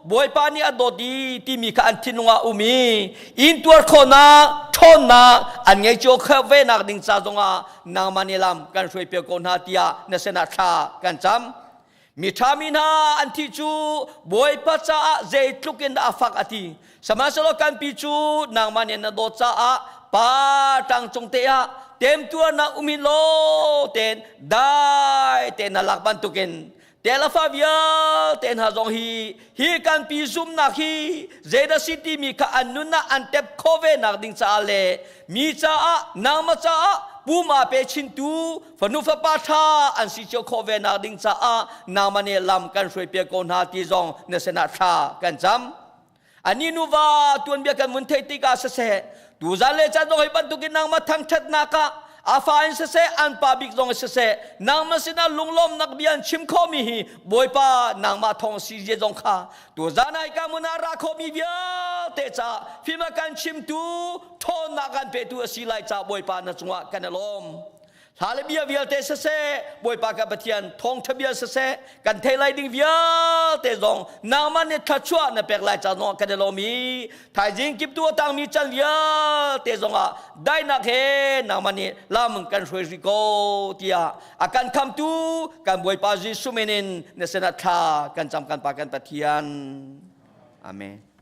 Bawipa nih a dawt i timi kha an thinlung ah um i intuar khawhnak ṭhawnnak an ngei cio kha ve nak ding ca zongah nangmah nih lam kan hruai piak ko hna tiah na sinah thla kan cam. Mi ṭhami hna an thih cu Bawipa caah zeitluk in dah a fak a ti. Sihmanhsehlaw kan pi cu nangmah nih na dawt caah pa ṭang cung te ah temtuarnak um hin law tein dai tein na lak bantukin Telafa vialte hna zong hi hi kan pi zumnak hi zeidah si timi kha an nun ah an tep khawh ve nak ding caah le mi caah nangmah caah puma pe chintu fanu fapa ṭha an si cio khawh ve nak ding caah nangmah nih lam kan hruai piak ko hna ti zong na sinah thla kan cam. Ani nuva tuanbia kan mun theih tikah siseh tuzan le caan zong hi bantukin nangmah thangṭhatnak ah a fa in siseh an pa bik zong siseh nangmah sinah lunglawmnak bia an chim khawhmi hi Bawipa nangmah thawng si zia zong kha tuzan ai ka mun ah ra khawhmi vialte ca fim a kan chimtu ṭhawnnak kan petu a si lai ca Bawipa na cungah kan i lawm. Hla le bia vialte siseh, Bawipa kan Pathian thawngṭha bia siseh, kan thei lai ding vialte zong nangmah nih thluachuah na pek lai ca zongah kan i lawm i thaizing kiptu a tangmi can vialte zongah daihnak he nangmah nih lam kan hruai rih ko tiah a kan khamtu kan Bawipa Jesuh min in na sinah thla kan cam kan Pa kan Pathian. Amen.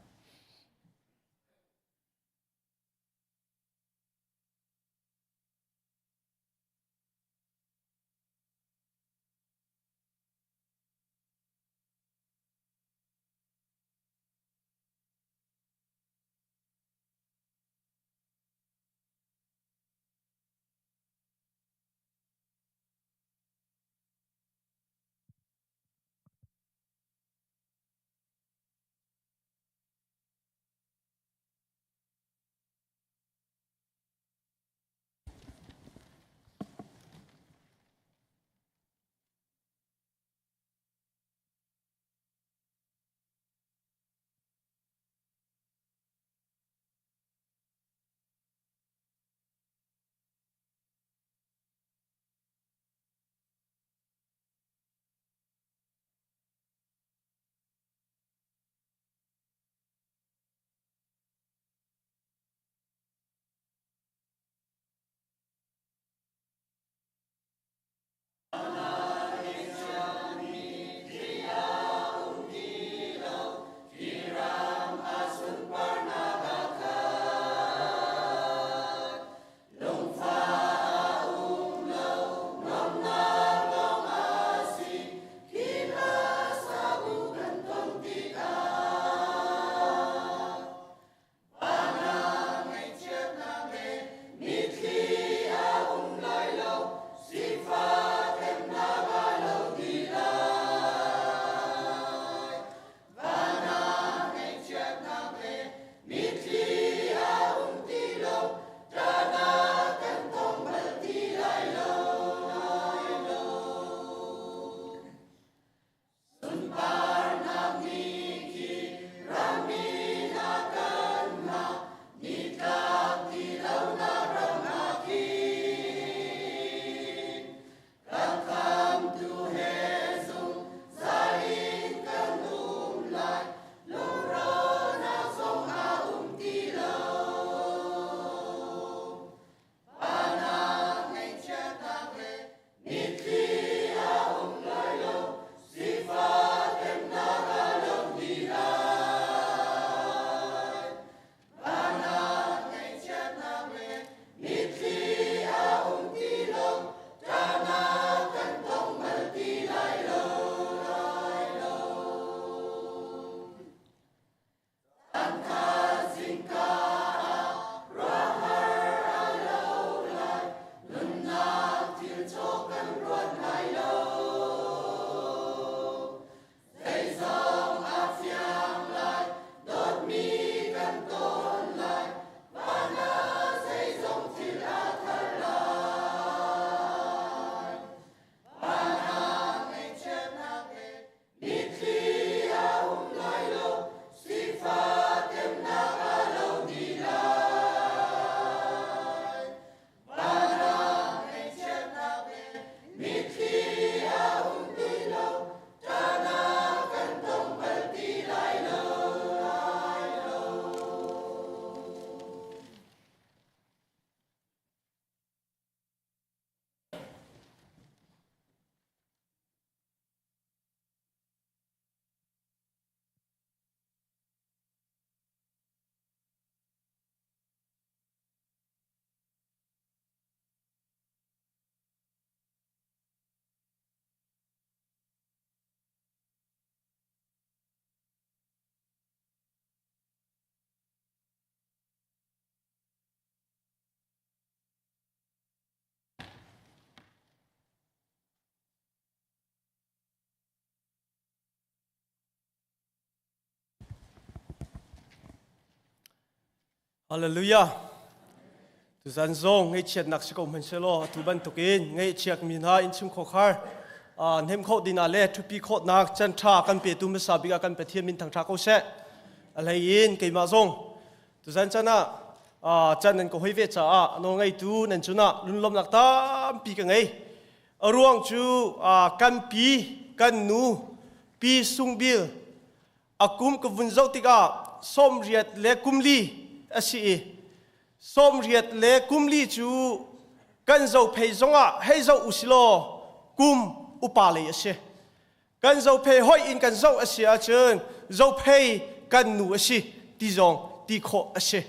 Hallelujah. Tuzan zong ngaihchiatnak si ko hmanhsehlaw atu bantukin ngaihchiak mi hna innchung khawkhar hnem kho dina le thupi khawhnak chan tha kan petu hmasa bik ah kan Pathian min thangtha ko seh. A hlei in keimah zong tuzan chan ah chan nan ka hoi ve caah nawl ngeitu nan cunah lunlawmnak tampi ka ngei. A ruang cu kan pi kan nu pi Sungbil a kum ka vun zoh tikah 84 le kum li a si i 84 le kum li cu kan zophei zongah hei zoh usilaw kum upa lei a si. Kan zophei hoih in kan zoh a si ahcun zophei kan nu a si ti zong ti khawh a si.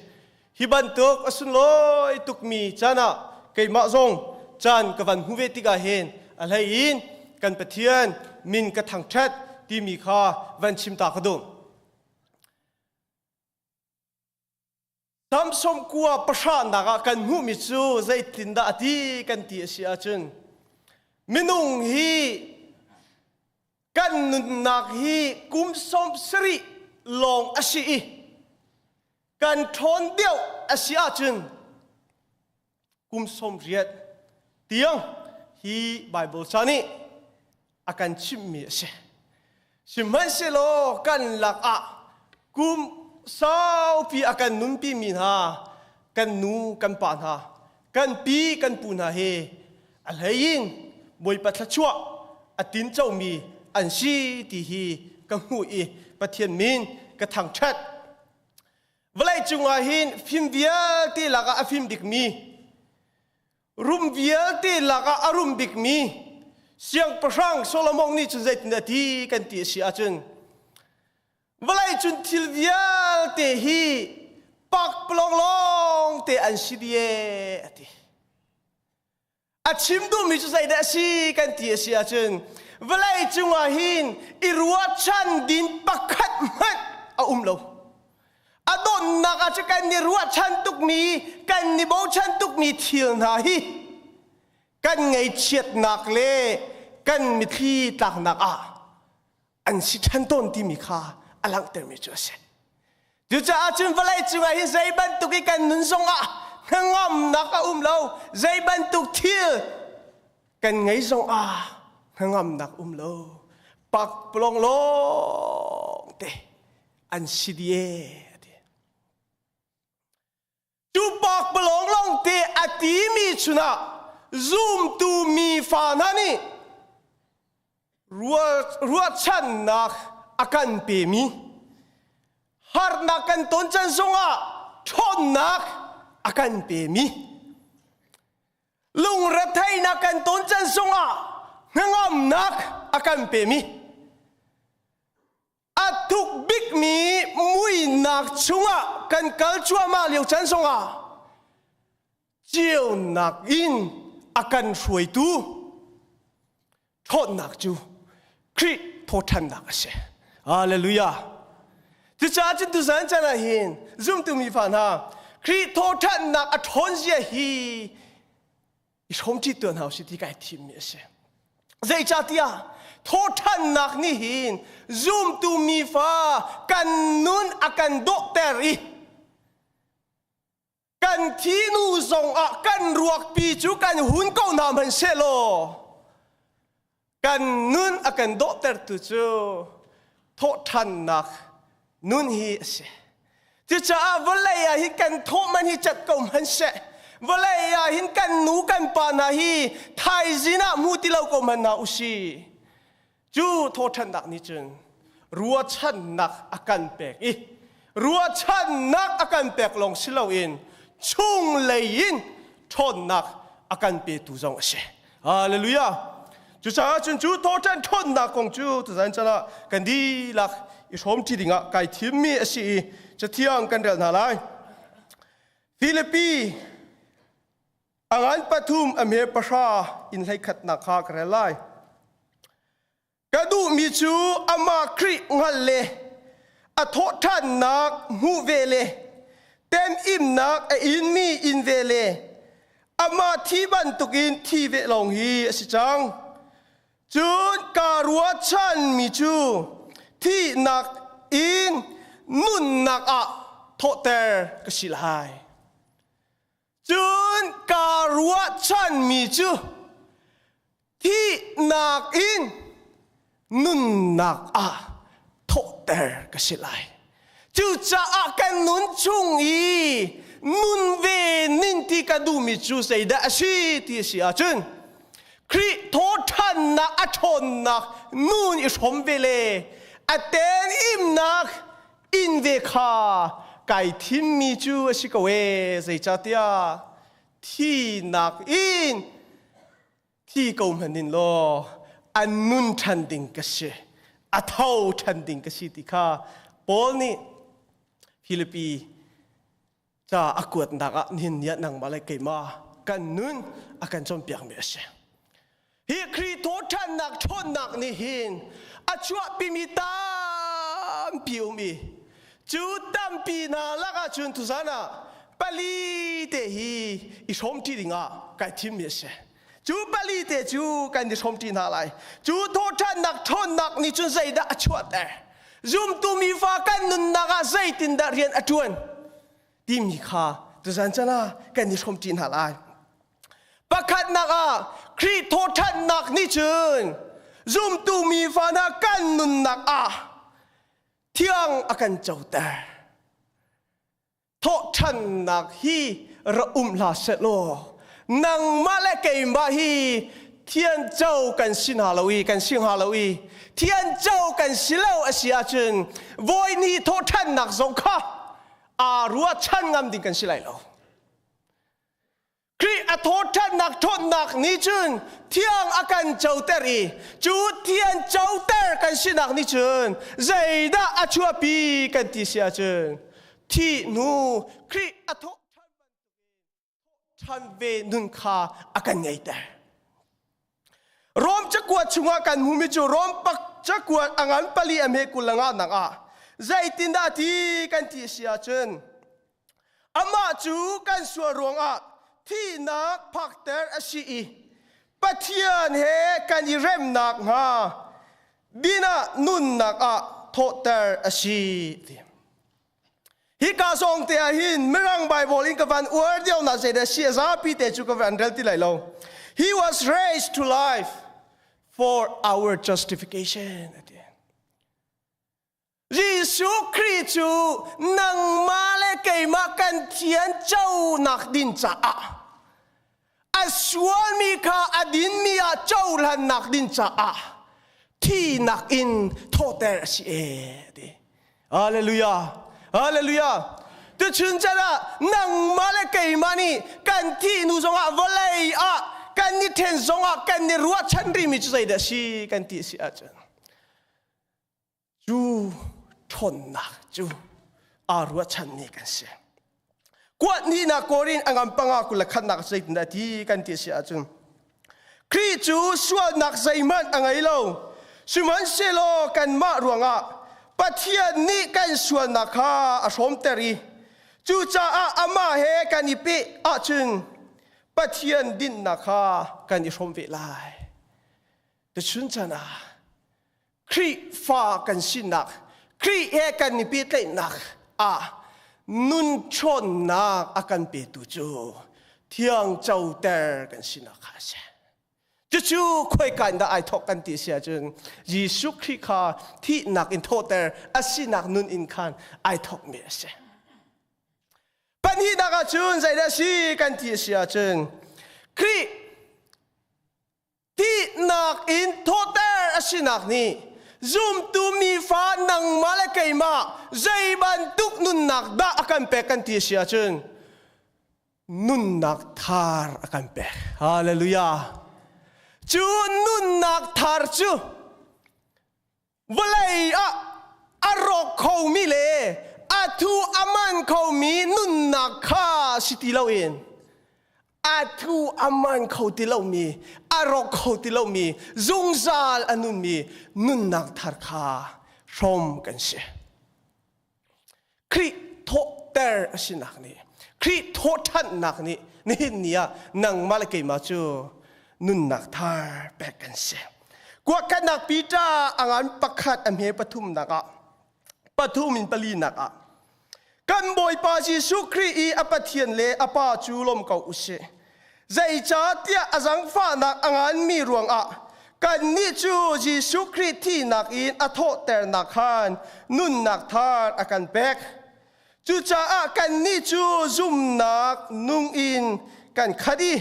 Hi bantuk a sunlawi tukmi caan ah keimah zong caan ka van hmu ve tikah hin a hlei in kan Pathian min ka thangṭhat timi kha van chim ta ka duh. Tam 90 nak ah kan hmuhmi cu zeitindah a ti kan ti a si ahcun minung hi kan nunnak hi kum 70 lawng a si i kan ṭhawn deuh a si ahcun kum 80 tiang hi Bible ca nih a kan chimhmi a si. Sihmanhsehlaw kan lakah kum saupi a kan nunpimi hna kan nu kan pa hna kan pi kan pu hna hi a hlei in Bawipa thluachuah a tincomi an si ti hi ka hmuh i Pathian min ka thangṭhat. Vawlei cungah hin fim vialte lakah a fim bikmi, rum vialte lakah a rum bikmi Siangpahrang Solomon nih cun zeitin a ti kan ti a si ahcun vawlei cun thil vialte hi pakpalawng lawng te an si dih ee a ti. A chim duhmi cu zeidah a si kan ti a si ahcun vawlei cungah hin i ruahchan din pakhat hmanh a um lo. A donnak ah cu kan i ruahchan tukmi, kan i bochan tukmi thil hna hi kan ngaihchiatnak le kan mithli tlaknak ah an si ṭhan tawn timi kha a langhtermi cu a si. Cucaah cun vawlei cungah hin zei bantuk i kan nun zongah hnangamnak a um lo, zei bantuk thil kan ngei zongah hnangamnak um lo. Pakpalawng lawng te an si dih ee, a ti. Cu pakpalawng lawng te a timi chunah zumtu mi fa hna nih ruahchannak a kan pemi harnak kan ton can zongah ṭhawnnak a kan pemi lungretheihnak kan ton can zongah hnangamnak a kan pemi a thuk bikmi muinak chungah kan kal cuahmah lio chan zongah ceunak in a kan hruaitu ṭhawnnak cu Khrih thawṭhannak a si. Hallelujah. Cucaah cun tuzan chan ah hin zumtu mi fa hna Khrih thawṭhannak a ṭhawn zia hi i hrawmṭi tuan hau si ti kai thimmi a si. Zeicahtiah thawṭhannak nih hin zumtu mifa kan nun a kan dawhter i kan thinu zongah kan ruakpi cu kan hun ko hna hmanhsehlaw kan nun a kan dawhtertu cu thawhṭhannak nun hi a si. Cucaah vawlei ah hin kan thawh man hi cat ko hmanhseh vawlei ah hin kan nu kan pa hna hi thaizin ah hmu ti lo ko hmanh hna usi. Cu thawhṭhannak nih cun ruahchannak a kan pek i ruahchannak a kan pek lawng si loin chunglei in ṭhawnnak a kan petu zong a si. Hallelujah. Cucaah cun cu thawṭan ṭhawnnak kong cu tuzan chan ah kan dihlak i hrawmṭi dingah kai thimmi a si i cathiang kan rel hna lai. Filipi a ngan 3 a me 10 in 11nak kha ka rel lai. Ka duhmi cu amah Khrih hngalh le a thawhṭhannak hmuh ve le temimnak a inmi in ve le amah thi bantukin thi ve lawng hi a si cang. Cun kaa ruahchanmi cu thihnak in nunnak ah thawhter ka si lai. Cun kaa ruahchanmi cu thihnak in nunnak ah thawhter ka si lai. Cucaah kan nun chung i nun ve ning ti ka duhmi cu zeidah a si ti a si ahcun Khrih thawhṭhannak a ṭhawnnak nun i hrawm ve le a ten imnak inn ve kha kai thimmi cu a si ko ee zeicahtiah thinak in thi ko hmanh in law an nun ṭhan ding ka si a tho ṭhan ding ka si ti kha Paul nih Filipi ca a kuatnak ah nihin ni ah nangmah le keimah kan nun a kan cawnpiakmi a si. Hi Khrih thawhṭhannak ṭhawnnak nih hin a chuahpimi tampi um i cu tampi hna lakah cun tuzan ah pali te hi i hrawmṭi dingah kai thimmi a si. Cu pali te cu kan i hrawmṭi hna lai. Cu thawhṭhannak ṭhawnnak nih cun zeidah a chuahter? Zumtu mifa kan nunnak ah zeitindah rian a ṭuan timi kha tuzan chan ah kan i hrawmṭi hna lai. Pakhatnak ah Khrih thawhṭhannak nih cun zumtu mi fa hna kan nunnak ah thiang a kan coter. Thawhṭhannak hi ra um hlah seh law nangmah le keimah hi thianco kan si hna lo i kan si hnga lo i thianco kan si lo a si ahcun voi ni thawhṭhannak zong kha aa ruahchan ngam ding kan si lai lo. Khrih a thawhṭhannak ṭhawnnak nih cun thiang a kan coter i cu thian coter kan sinak nih cun zeidah a chuahpi kan ti si ahcun thih hnu Khrih a thawhṭhan ṭhan ve nun kha a kan ngeiter. Rom cakuat chungah kan hmumi cu Rom pak cakuat a ngan pali a hme 20 le nga nak ah zeitindah ti kan ti si ahcun Amah cu kan sual ruangah thihnak phakter a si i Pathian he kan i remnak hnga din ah nunnak ah thawhter a si. Hika zong te ah hin Mirang Bible in ka van uar deuh na zei dah si a zapi te cu ka van rel ti lai lo. He was raised to life for our justification. Jesuh Khrih cu nangmah le keimah kan thian conak din caah a sualmi kha a dinmi ah cohlannak din caah thinak in thawhter a si e ti. Hallelujah. Hallelujah. Tuchun chan ah nangmah le keimah nih kan thih hnu zongah vawlei ah kan i then zongah kan i ruahchan rihmi cu zeidah si kan ti si ahcun Cu ṭhawnnak cu aa ruahchanmi kan si. Kuat hnihnak Korin a ngam panga 21nak zeitindah ti kan ti si ahcun Khrih cu sualnak zeihmanh a ngei lo. Sihmanhsehlaw kanmah ruangah Pathian nih kan sualnak kha a hrawmter i cucaah amah he kan i peh ahcun Pathian dinnak kha kan i hrawm ve lai. Tuchun chan ah Khrihfa kan sinak, Khrih he kan i pehtlaihnak ah nun ṭhawnnak a kan petu cu thiang coter kan sinak kha a si. Cucu khoika in dah ai thawk kan ti si ahcun Jesuh Khrih kha thihnak in thawhter a sinak nun in khan ai thawkmi a si. Pahnihnak ahcun zeidah a si kan ti a si ahcun Khrih Thihnak in thawhter a sinak nih zumtu mi fa nangmah le keimah zei bantuk nunnak dah a kan pek kan ti a si ahcun nunnak thar a kan pek. Hallelujah. Cu nunnak thar cu vawlei ah a rawk khomi le a thu a man khomi nunnak kha si ti loin a thu a man kho ti lomi a rawk kho ti lomi zungzal a nunmi nunnak thar kha hrawm kan si. Khrih thawhter a sinak nih Khrih thawhṭhannak nih nihin ni ah nangmah le keimah cu nunnak thar pek kan si. Kuakhatnak Peter a ngan pakhat a hme pathumnak ah pathum in palinak ah. Kan Bawipa Jesuh Khrih i a Pathian le a Pa cu lawm ko u sih. Zeicahtiah a zangfahnak a nganmi ruangah kannih cu Jesuh Khrih thihnak in a thawhternak khan nunnak thar a kan pek. Cucaah kannih cu zumnak nung in kan khat i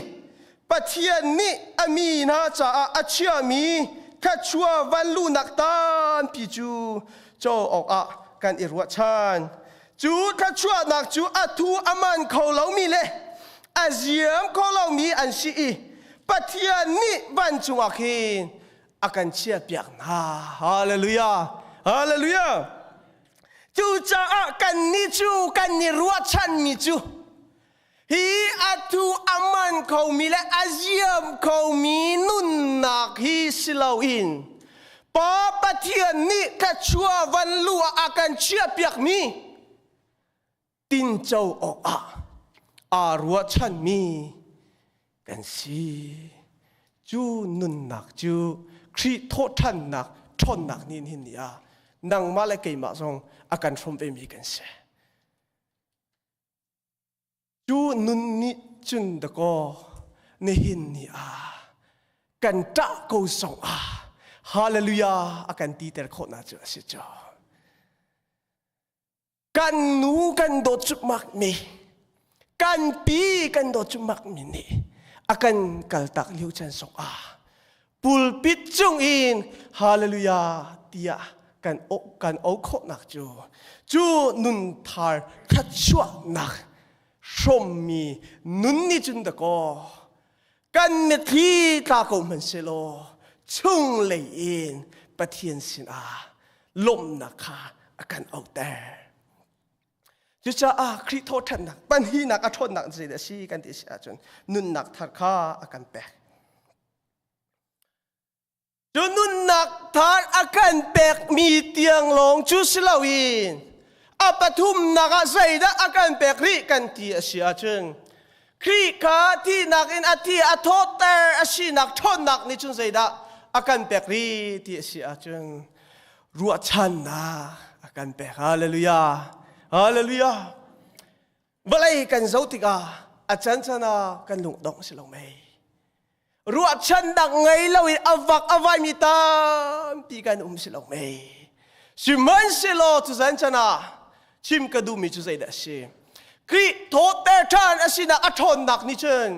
Pathian nih a mi hna caah a chiami thluachuah van luhnak tampi cu co awkah kan i ruahchan. Cu thluachuahnak cu a thu a man kho lomi le a ziam kho lomi an si i Pathian nih vancung ah khin a kan chiahpiak hna. Hallelujah! Hallelujah! Cucaah kannih cu kan i ruahchanmi cu hi a thu a man khomi le a ziam khomi nunnak hi si loin Pa Pathian nih thluachuah van lu ah a kan chiahpiakmi tinco awkah aa ruahchanmi kan si. Cu nunnak cu Khrih thawhṭhannak ṭhawnnak nih nihin ni ah nangmah le keimah zong a kan hrawm vemi kan si. Cu nun nih cun dakaw nihin ni ah kan ṭah ko zong ah hallelujah a kan titer khawhnak cu a si cu. Kan nu kan dawt cukmak mi, kan pi kan dawt cukmak mi nih a kan kaltak lio chan zong ah pulpit cung in hallelujah tiah kan kan au khawhnak cu cu nun thar thluachuahnak hrawmmi nun nih cun dakaw kan mitthli tla ko hmanh selaw chung lei in Pathian sinah lawmhnak kha a kan auhter. Cucaah Khrih thawhṭhannak panhinak a ṭhawnnak zeidah a si kan ti si ahcun nunnak thar kha a kan pek. Cu nunnak thar a kan pekmi tiang lawng cu si loin a pathumnak ah zeidah a kan pek rih kan ti a si ahcun Khrih kha thihnak in a thi a thawhter a sinak ṭhawnnak nih cun zeidah a kan pek rih ti a si ahcun ruahchannak a kan pek. Hallelujah. Hallelujah. Vawlei kan zoh tikah a can ah kan lungdong si lo mei. Ruahchannak ngei loin a vak a vaimi tampi kan um si lo mei. Sihmanhsehlaw cu zan chan ah chim ka duhmi cu zeidah a si? Khrih thawhter ṭhan a sinak a ṭhawnnak nih cun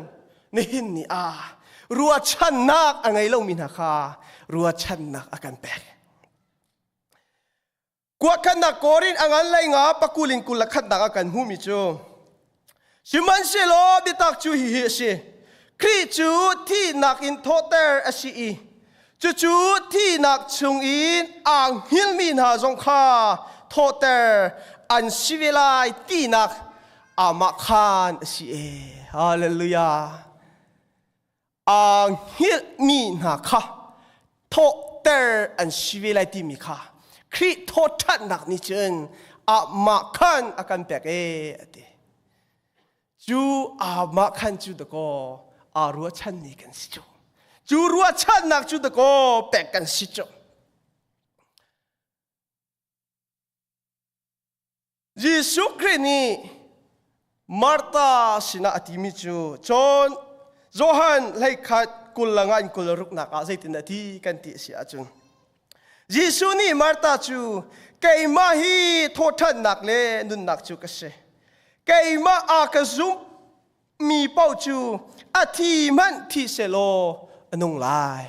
nihin ni ah ruahchannak a ngei lomi hna kha ruahchannak a kan pek. Kuakhannak Korin a ngan lei nga pakulin kul le khatnak a kan hmuhmi cu Sihmanhsehlaw biatak cu hihi a si. Khrih cu thihnak in thawhter a si i cucu thihnak chungin aa hngilmi hna zong kha thawhter an si ve lai tinak amah khan a si e. Hallelujah. Aa hngilhmi hna kha thawhter an si ve lai timi kha Khrih thawhṭhannak nih cun amah khan a kan pek e a ti. Cu amah khan cu dakaw aa ruahchanmi kan si cu. Cu ruahchannak cu dakaw pek kan si cu. Jesuh Khrih nih Martha sinah a timi cu John Johan hleikhat kul le nga in kul ruknak ah zeitin a ti kan ti a si ahcun Jesuh nih Martha cu keimah hi thawhṭhannak le nunnak cu ka si keimah a ka zum mi paoh cu a thi hmanh thi selaw a nung lai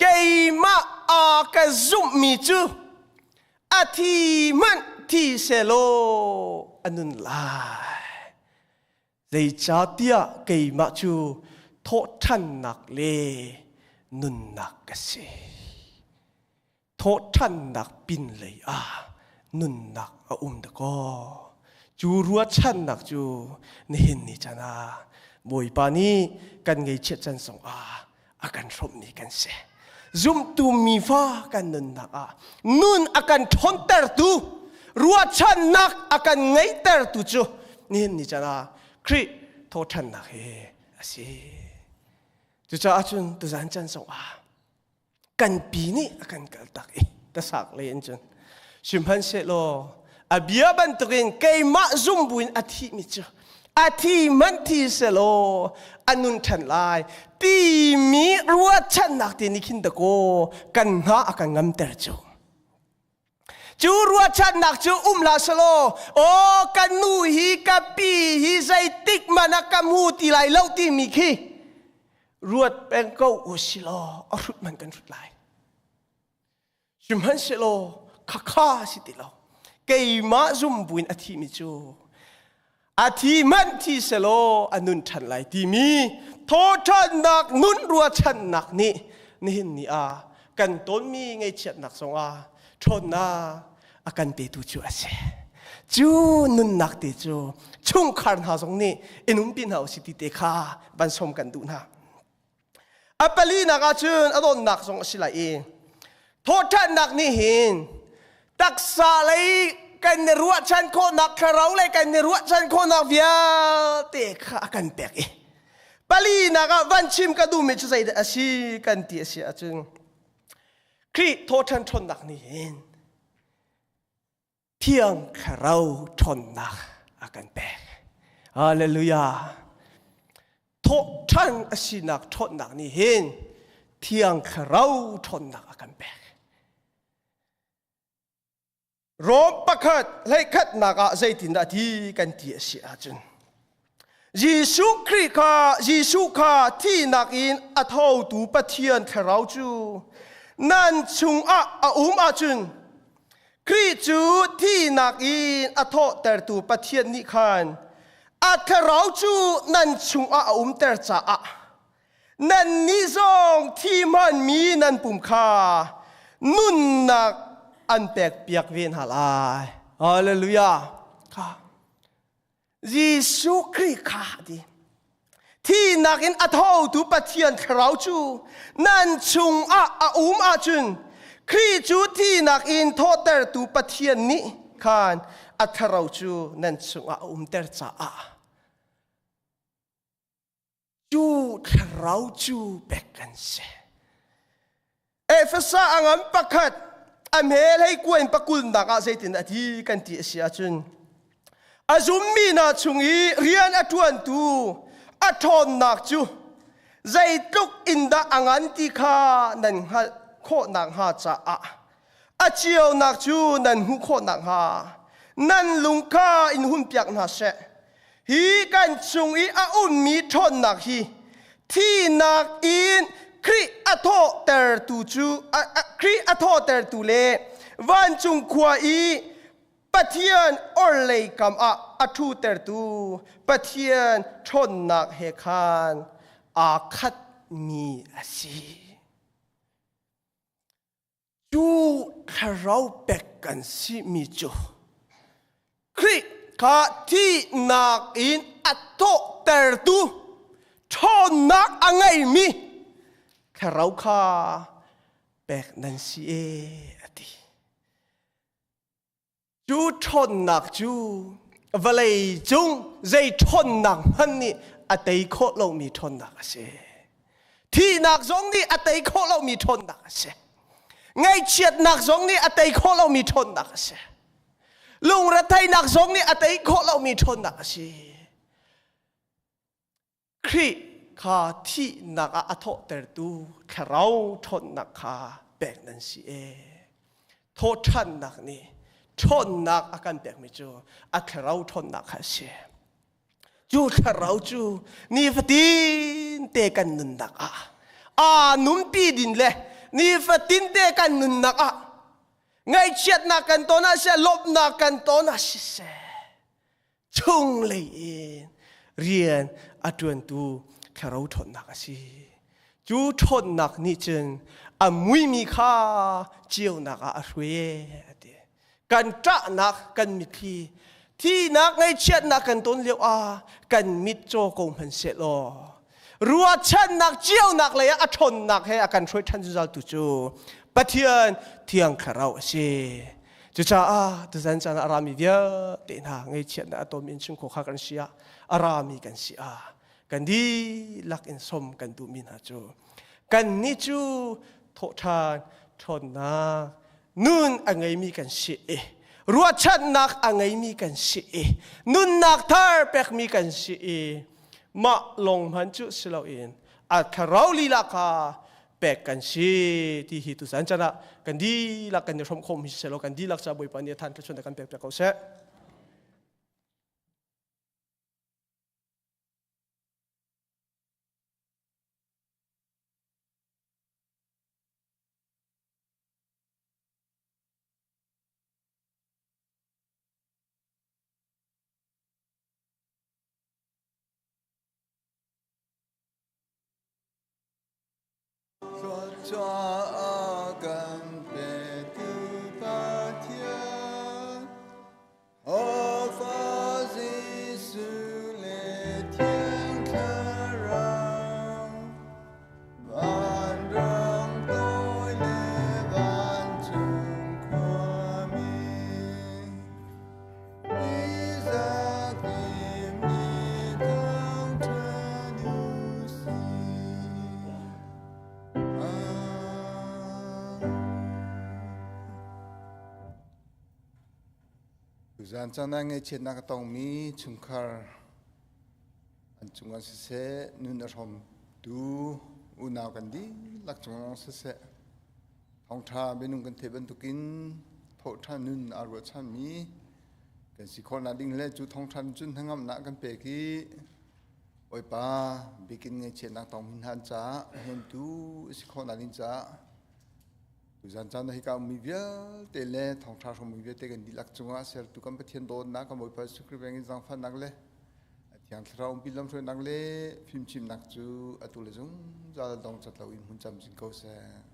Keimah a ka zumhmi cu a thi hmanh thi selaw a nun lai. Zeicahtiah keimah cu thawhṭhannak le nunnak ka si. Thawhṭhannak pinlei ah nunnak a um dakaw. Cu ruahchannak cu nihin ni chan ah Bawipa nih kan ngeichiat can zongah a kan hrawmhmi kan si. Zumtu mifa kan nunnak ah nun a kan ṭhawntertu, ruahchannak a kan ngeihtertu cu nihin ni chan ah Khrih thawhṭhannak hi a si. Cucaah cun tuzan chan zongah kan pi nih a kan kaltak i tasak lei in cun sihmanhsehlaw A bia bantukin keimah zum buin a thihmi cu a thi hmanh thi selaw a nun ṭhan lai timi ruahchannak te nih khin dakaw kan hna a kan ngamter cu. Cu ruahchannak cu um hlah selaw aw kan nu hi ka pi hi zeitik hmanh ah ka hmu ti lai lo timi khi ruat peng ko u silaw a hrut man kan hrut lai. Sihmanhsehlaw khakha si ti lo. Keimah zum buin a thimi cu a thi hmanh thi selaw a nun ṭhan lai timi thawṭhannak nun ruahchannak nih nihin ni ah kan tonmi ngaihchiatnak zongah ṭhawnnak a kan petu cu a si. Cu nunnak te cu chungkhar hna zong nih in umpi hna usih ti te kha van sawm kan duh hna. A palinak ahcun a donnak zong a si lai i thawhṭhannak nih hin taksa lei kan i ruahchan khawhnak thlarau lei kan i ruahchan khawhnak vialte kha a kan pek i palinak ah van chim ka duhmi cu zeidah a si kan ti a si ahcun Khrih thawhṭhan ṭhawnnak nih hin Thiang Thlarau ṭhawnnak a kan pek. Hallelujah. Thawhṭhan a sinak ṭhawnnak nih hin Thiang Thlarau ṭhawnnak a kan pek. Rom pakhat hleikhatnak ah zeitindah ti kan ti a si ahcun Jesuh Khrih kha Jesuh kha thihnak in a thotu Pathian Thlarau cu nan chungah a um ahcun Khrih cu thihnak in a thawhtertu Pathian nih khan a Thlarau cu nan chungah a umter caah nannih zong thi hmanmi nan pum kha nunnak an pekpiak ve hna lai. Hallelujah. Kha. Jesuh Khrih kha a ti. Thihnak in a thotu Pathian Thlarau cu nan chungah a um ahcun Khrih cu thihnak in thawhtertu Pathian nih khan a Thlarau cu nan chungah a umter caah cu thlarau cu pek kan si. Efesa a ngan pakhat a hme hlei kuain pakulnak ah zeitin a ti kan ti a si ahcun a zummi hna chung i rian a ṭuantu a ṭhawnnak cu zeitluk in dah a ngan ti kha nan hngalh khawh nakhnga caah a cionak cu nan hmuh khawh nakhnga nan lung kha in hunpiak hna seh. Hi kan chung i a ummi ṭhawnnak hi thihnak in Khrih a thawhtertu cu Khrih a thawhtertu le vancung khua i Pathian orhlei kam ah a ṭhutertu Pathian ṭhawnnak he khan aa khatmi a si. Cu thlarau pek kan simi cu Khrih kha thihnak in a thawhtertu ṭhawnnak a ngeimi thlarau kha pek nan si e a ti. Cu ṭhawnnak cu vawlei cung zei ṭhawnnak hmanh nih a tei khawh lomi ṭhawnnak a si. Thihnak zong nih a tei khawh lomi ṭhawnnak a si. Ngaihchiatnak zong nih a tei khawh lomi ṭhawnnak a si. Lungretheihnak zong nih a tei khawh lomi ṭhawnnak a si. Khrih kha thihnak ah a thawhtertu thlarau ṭhawnnak kha pek nan si e. Thawhṭhannak nih ṭhawnnak a kan pekmi cu a thlarau ṭhawnnak kha a si. Cu thlarau cu nifatin te kan nunnak ah aa nunpi din le nifatin te kan nunnak ah ngaihchiatnak kan ton ah siseh lawmhnak kan ton ah siseh chunglei in rian a ṭuantu thlarau ṭhawnnak a si. Cu ṭhawnnak nih cun a muimi kha ceunak ah a hruai a ti. Kan ṭahnak kan mitthli thihnak ngaihchiatnak kan ton lio ah kan mit caw ko hmanh sehlaw ruahchannak ceunak lei ah a ṭhawnnak he a kan hruai ṭhan zungzal tu cu Pathian Thiang Thlarau a si. Cucaah tuzan caan ah a rami vialte hna ngaihchiatnak a tonmi innchungkhar kha kan si ah a rami kan si ah kan dihlak in som kan duhmi hna cu kannih cu thawhṭhan ṭhawnnak nun a ngeimi kan si i. Ruahchannak a ngeimi kan si i nunnak thar pekmi kan si i mah lawng hman cu si loin a thlarau lila kha pek kan si ti hi tuzan chan ah kan dihlak kan i hrawm khawm hi selaw kan dihlak ca Bawipa nih a than thluachuah kan pek piak ko seh. Thluachuah kan petu Pathian, Ofa Jesuh le Thiang Thlarau, vanrang toi le vancung khuami, Mizakim nih thangṭhat u sih. Tuzaan caan ah ngaihchiatnak a tongmi chungkhar an cungah siseh, nun a hrawmtu unau kan dihlak cungah siseh, thawngṭha minung kan theih bantukin thawhṭhan nun aa ruahchanmi kan si khawhnak ding le cu thawngṭha cun hnangamnak kan pek i Bawipa bikin ngaihchiatnak tongmi hna an caah hnemtu a si khawhnak ding caah tuzan caan ah hika ummi vialte le thawngṭha hrawmmi vialte kan dihlak cungah sertu kan Pathian dawtnak kan Bawipa Jesuh Khrih peng in zaangfahnak le a Thiang Thlarau umpi lamhruainak le fimchimnak cu atu le zungzal dong cat loin hmun camcin ko seh.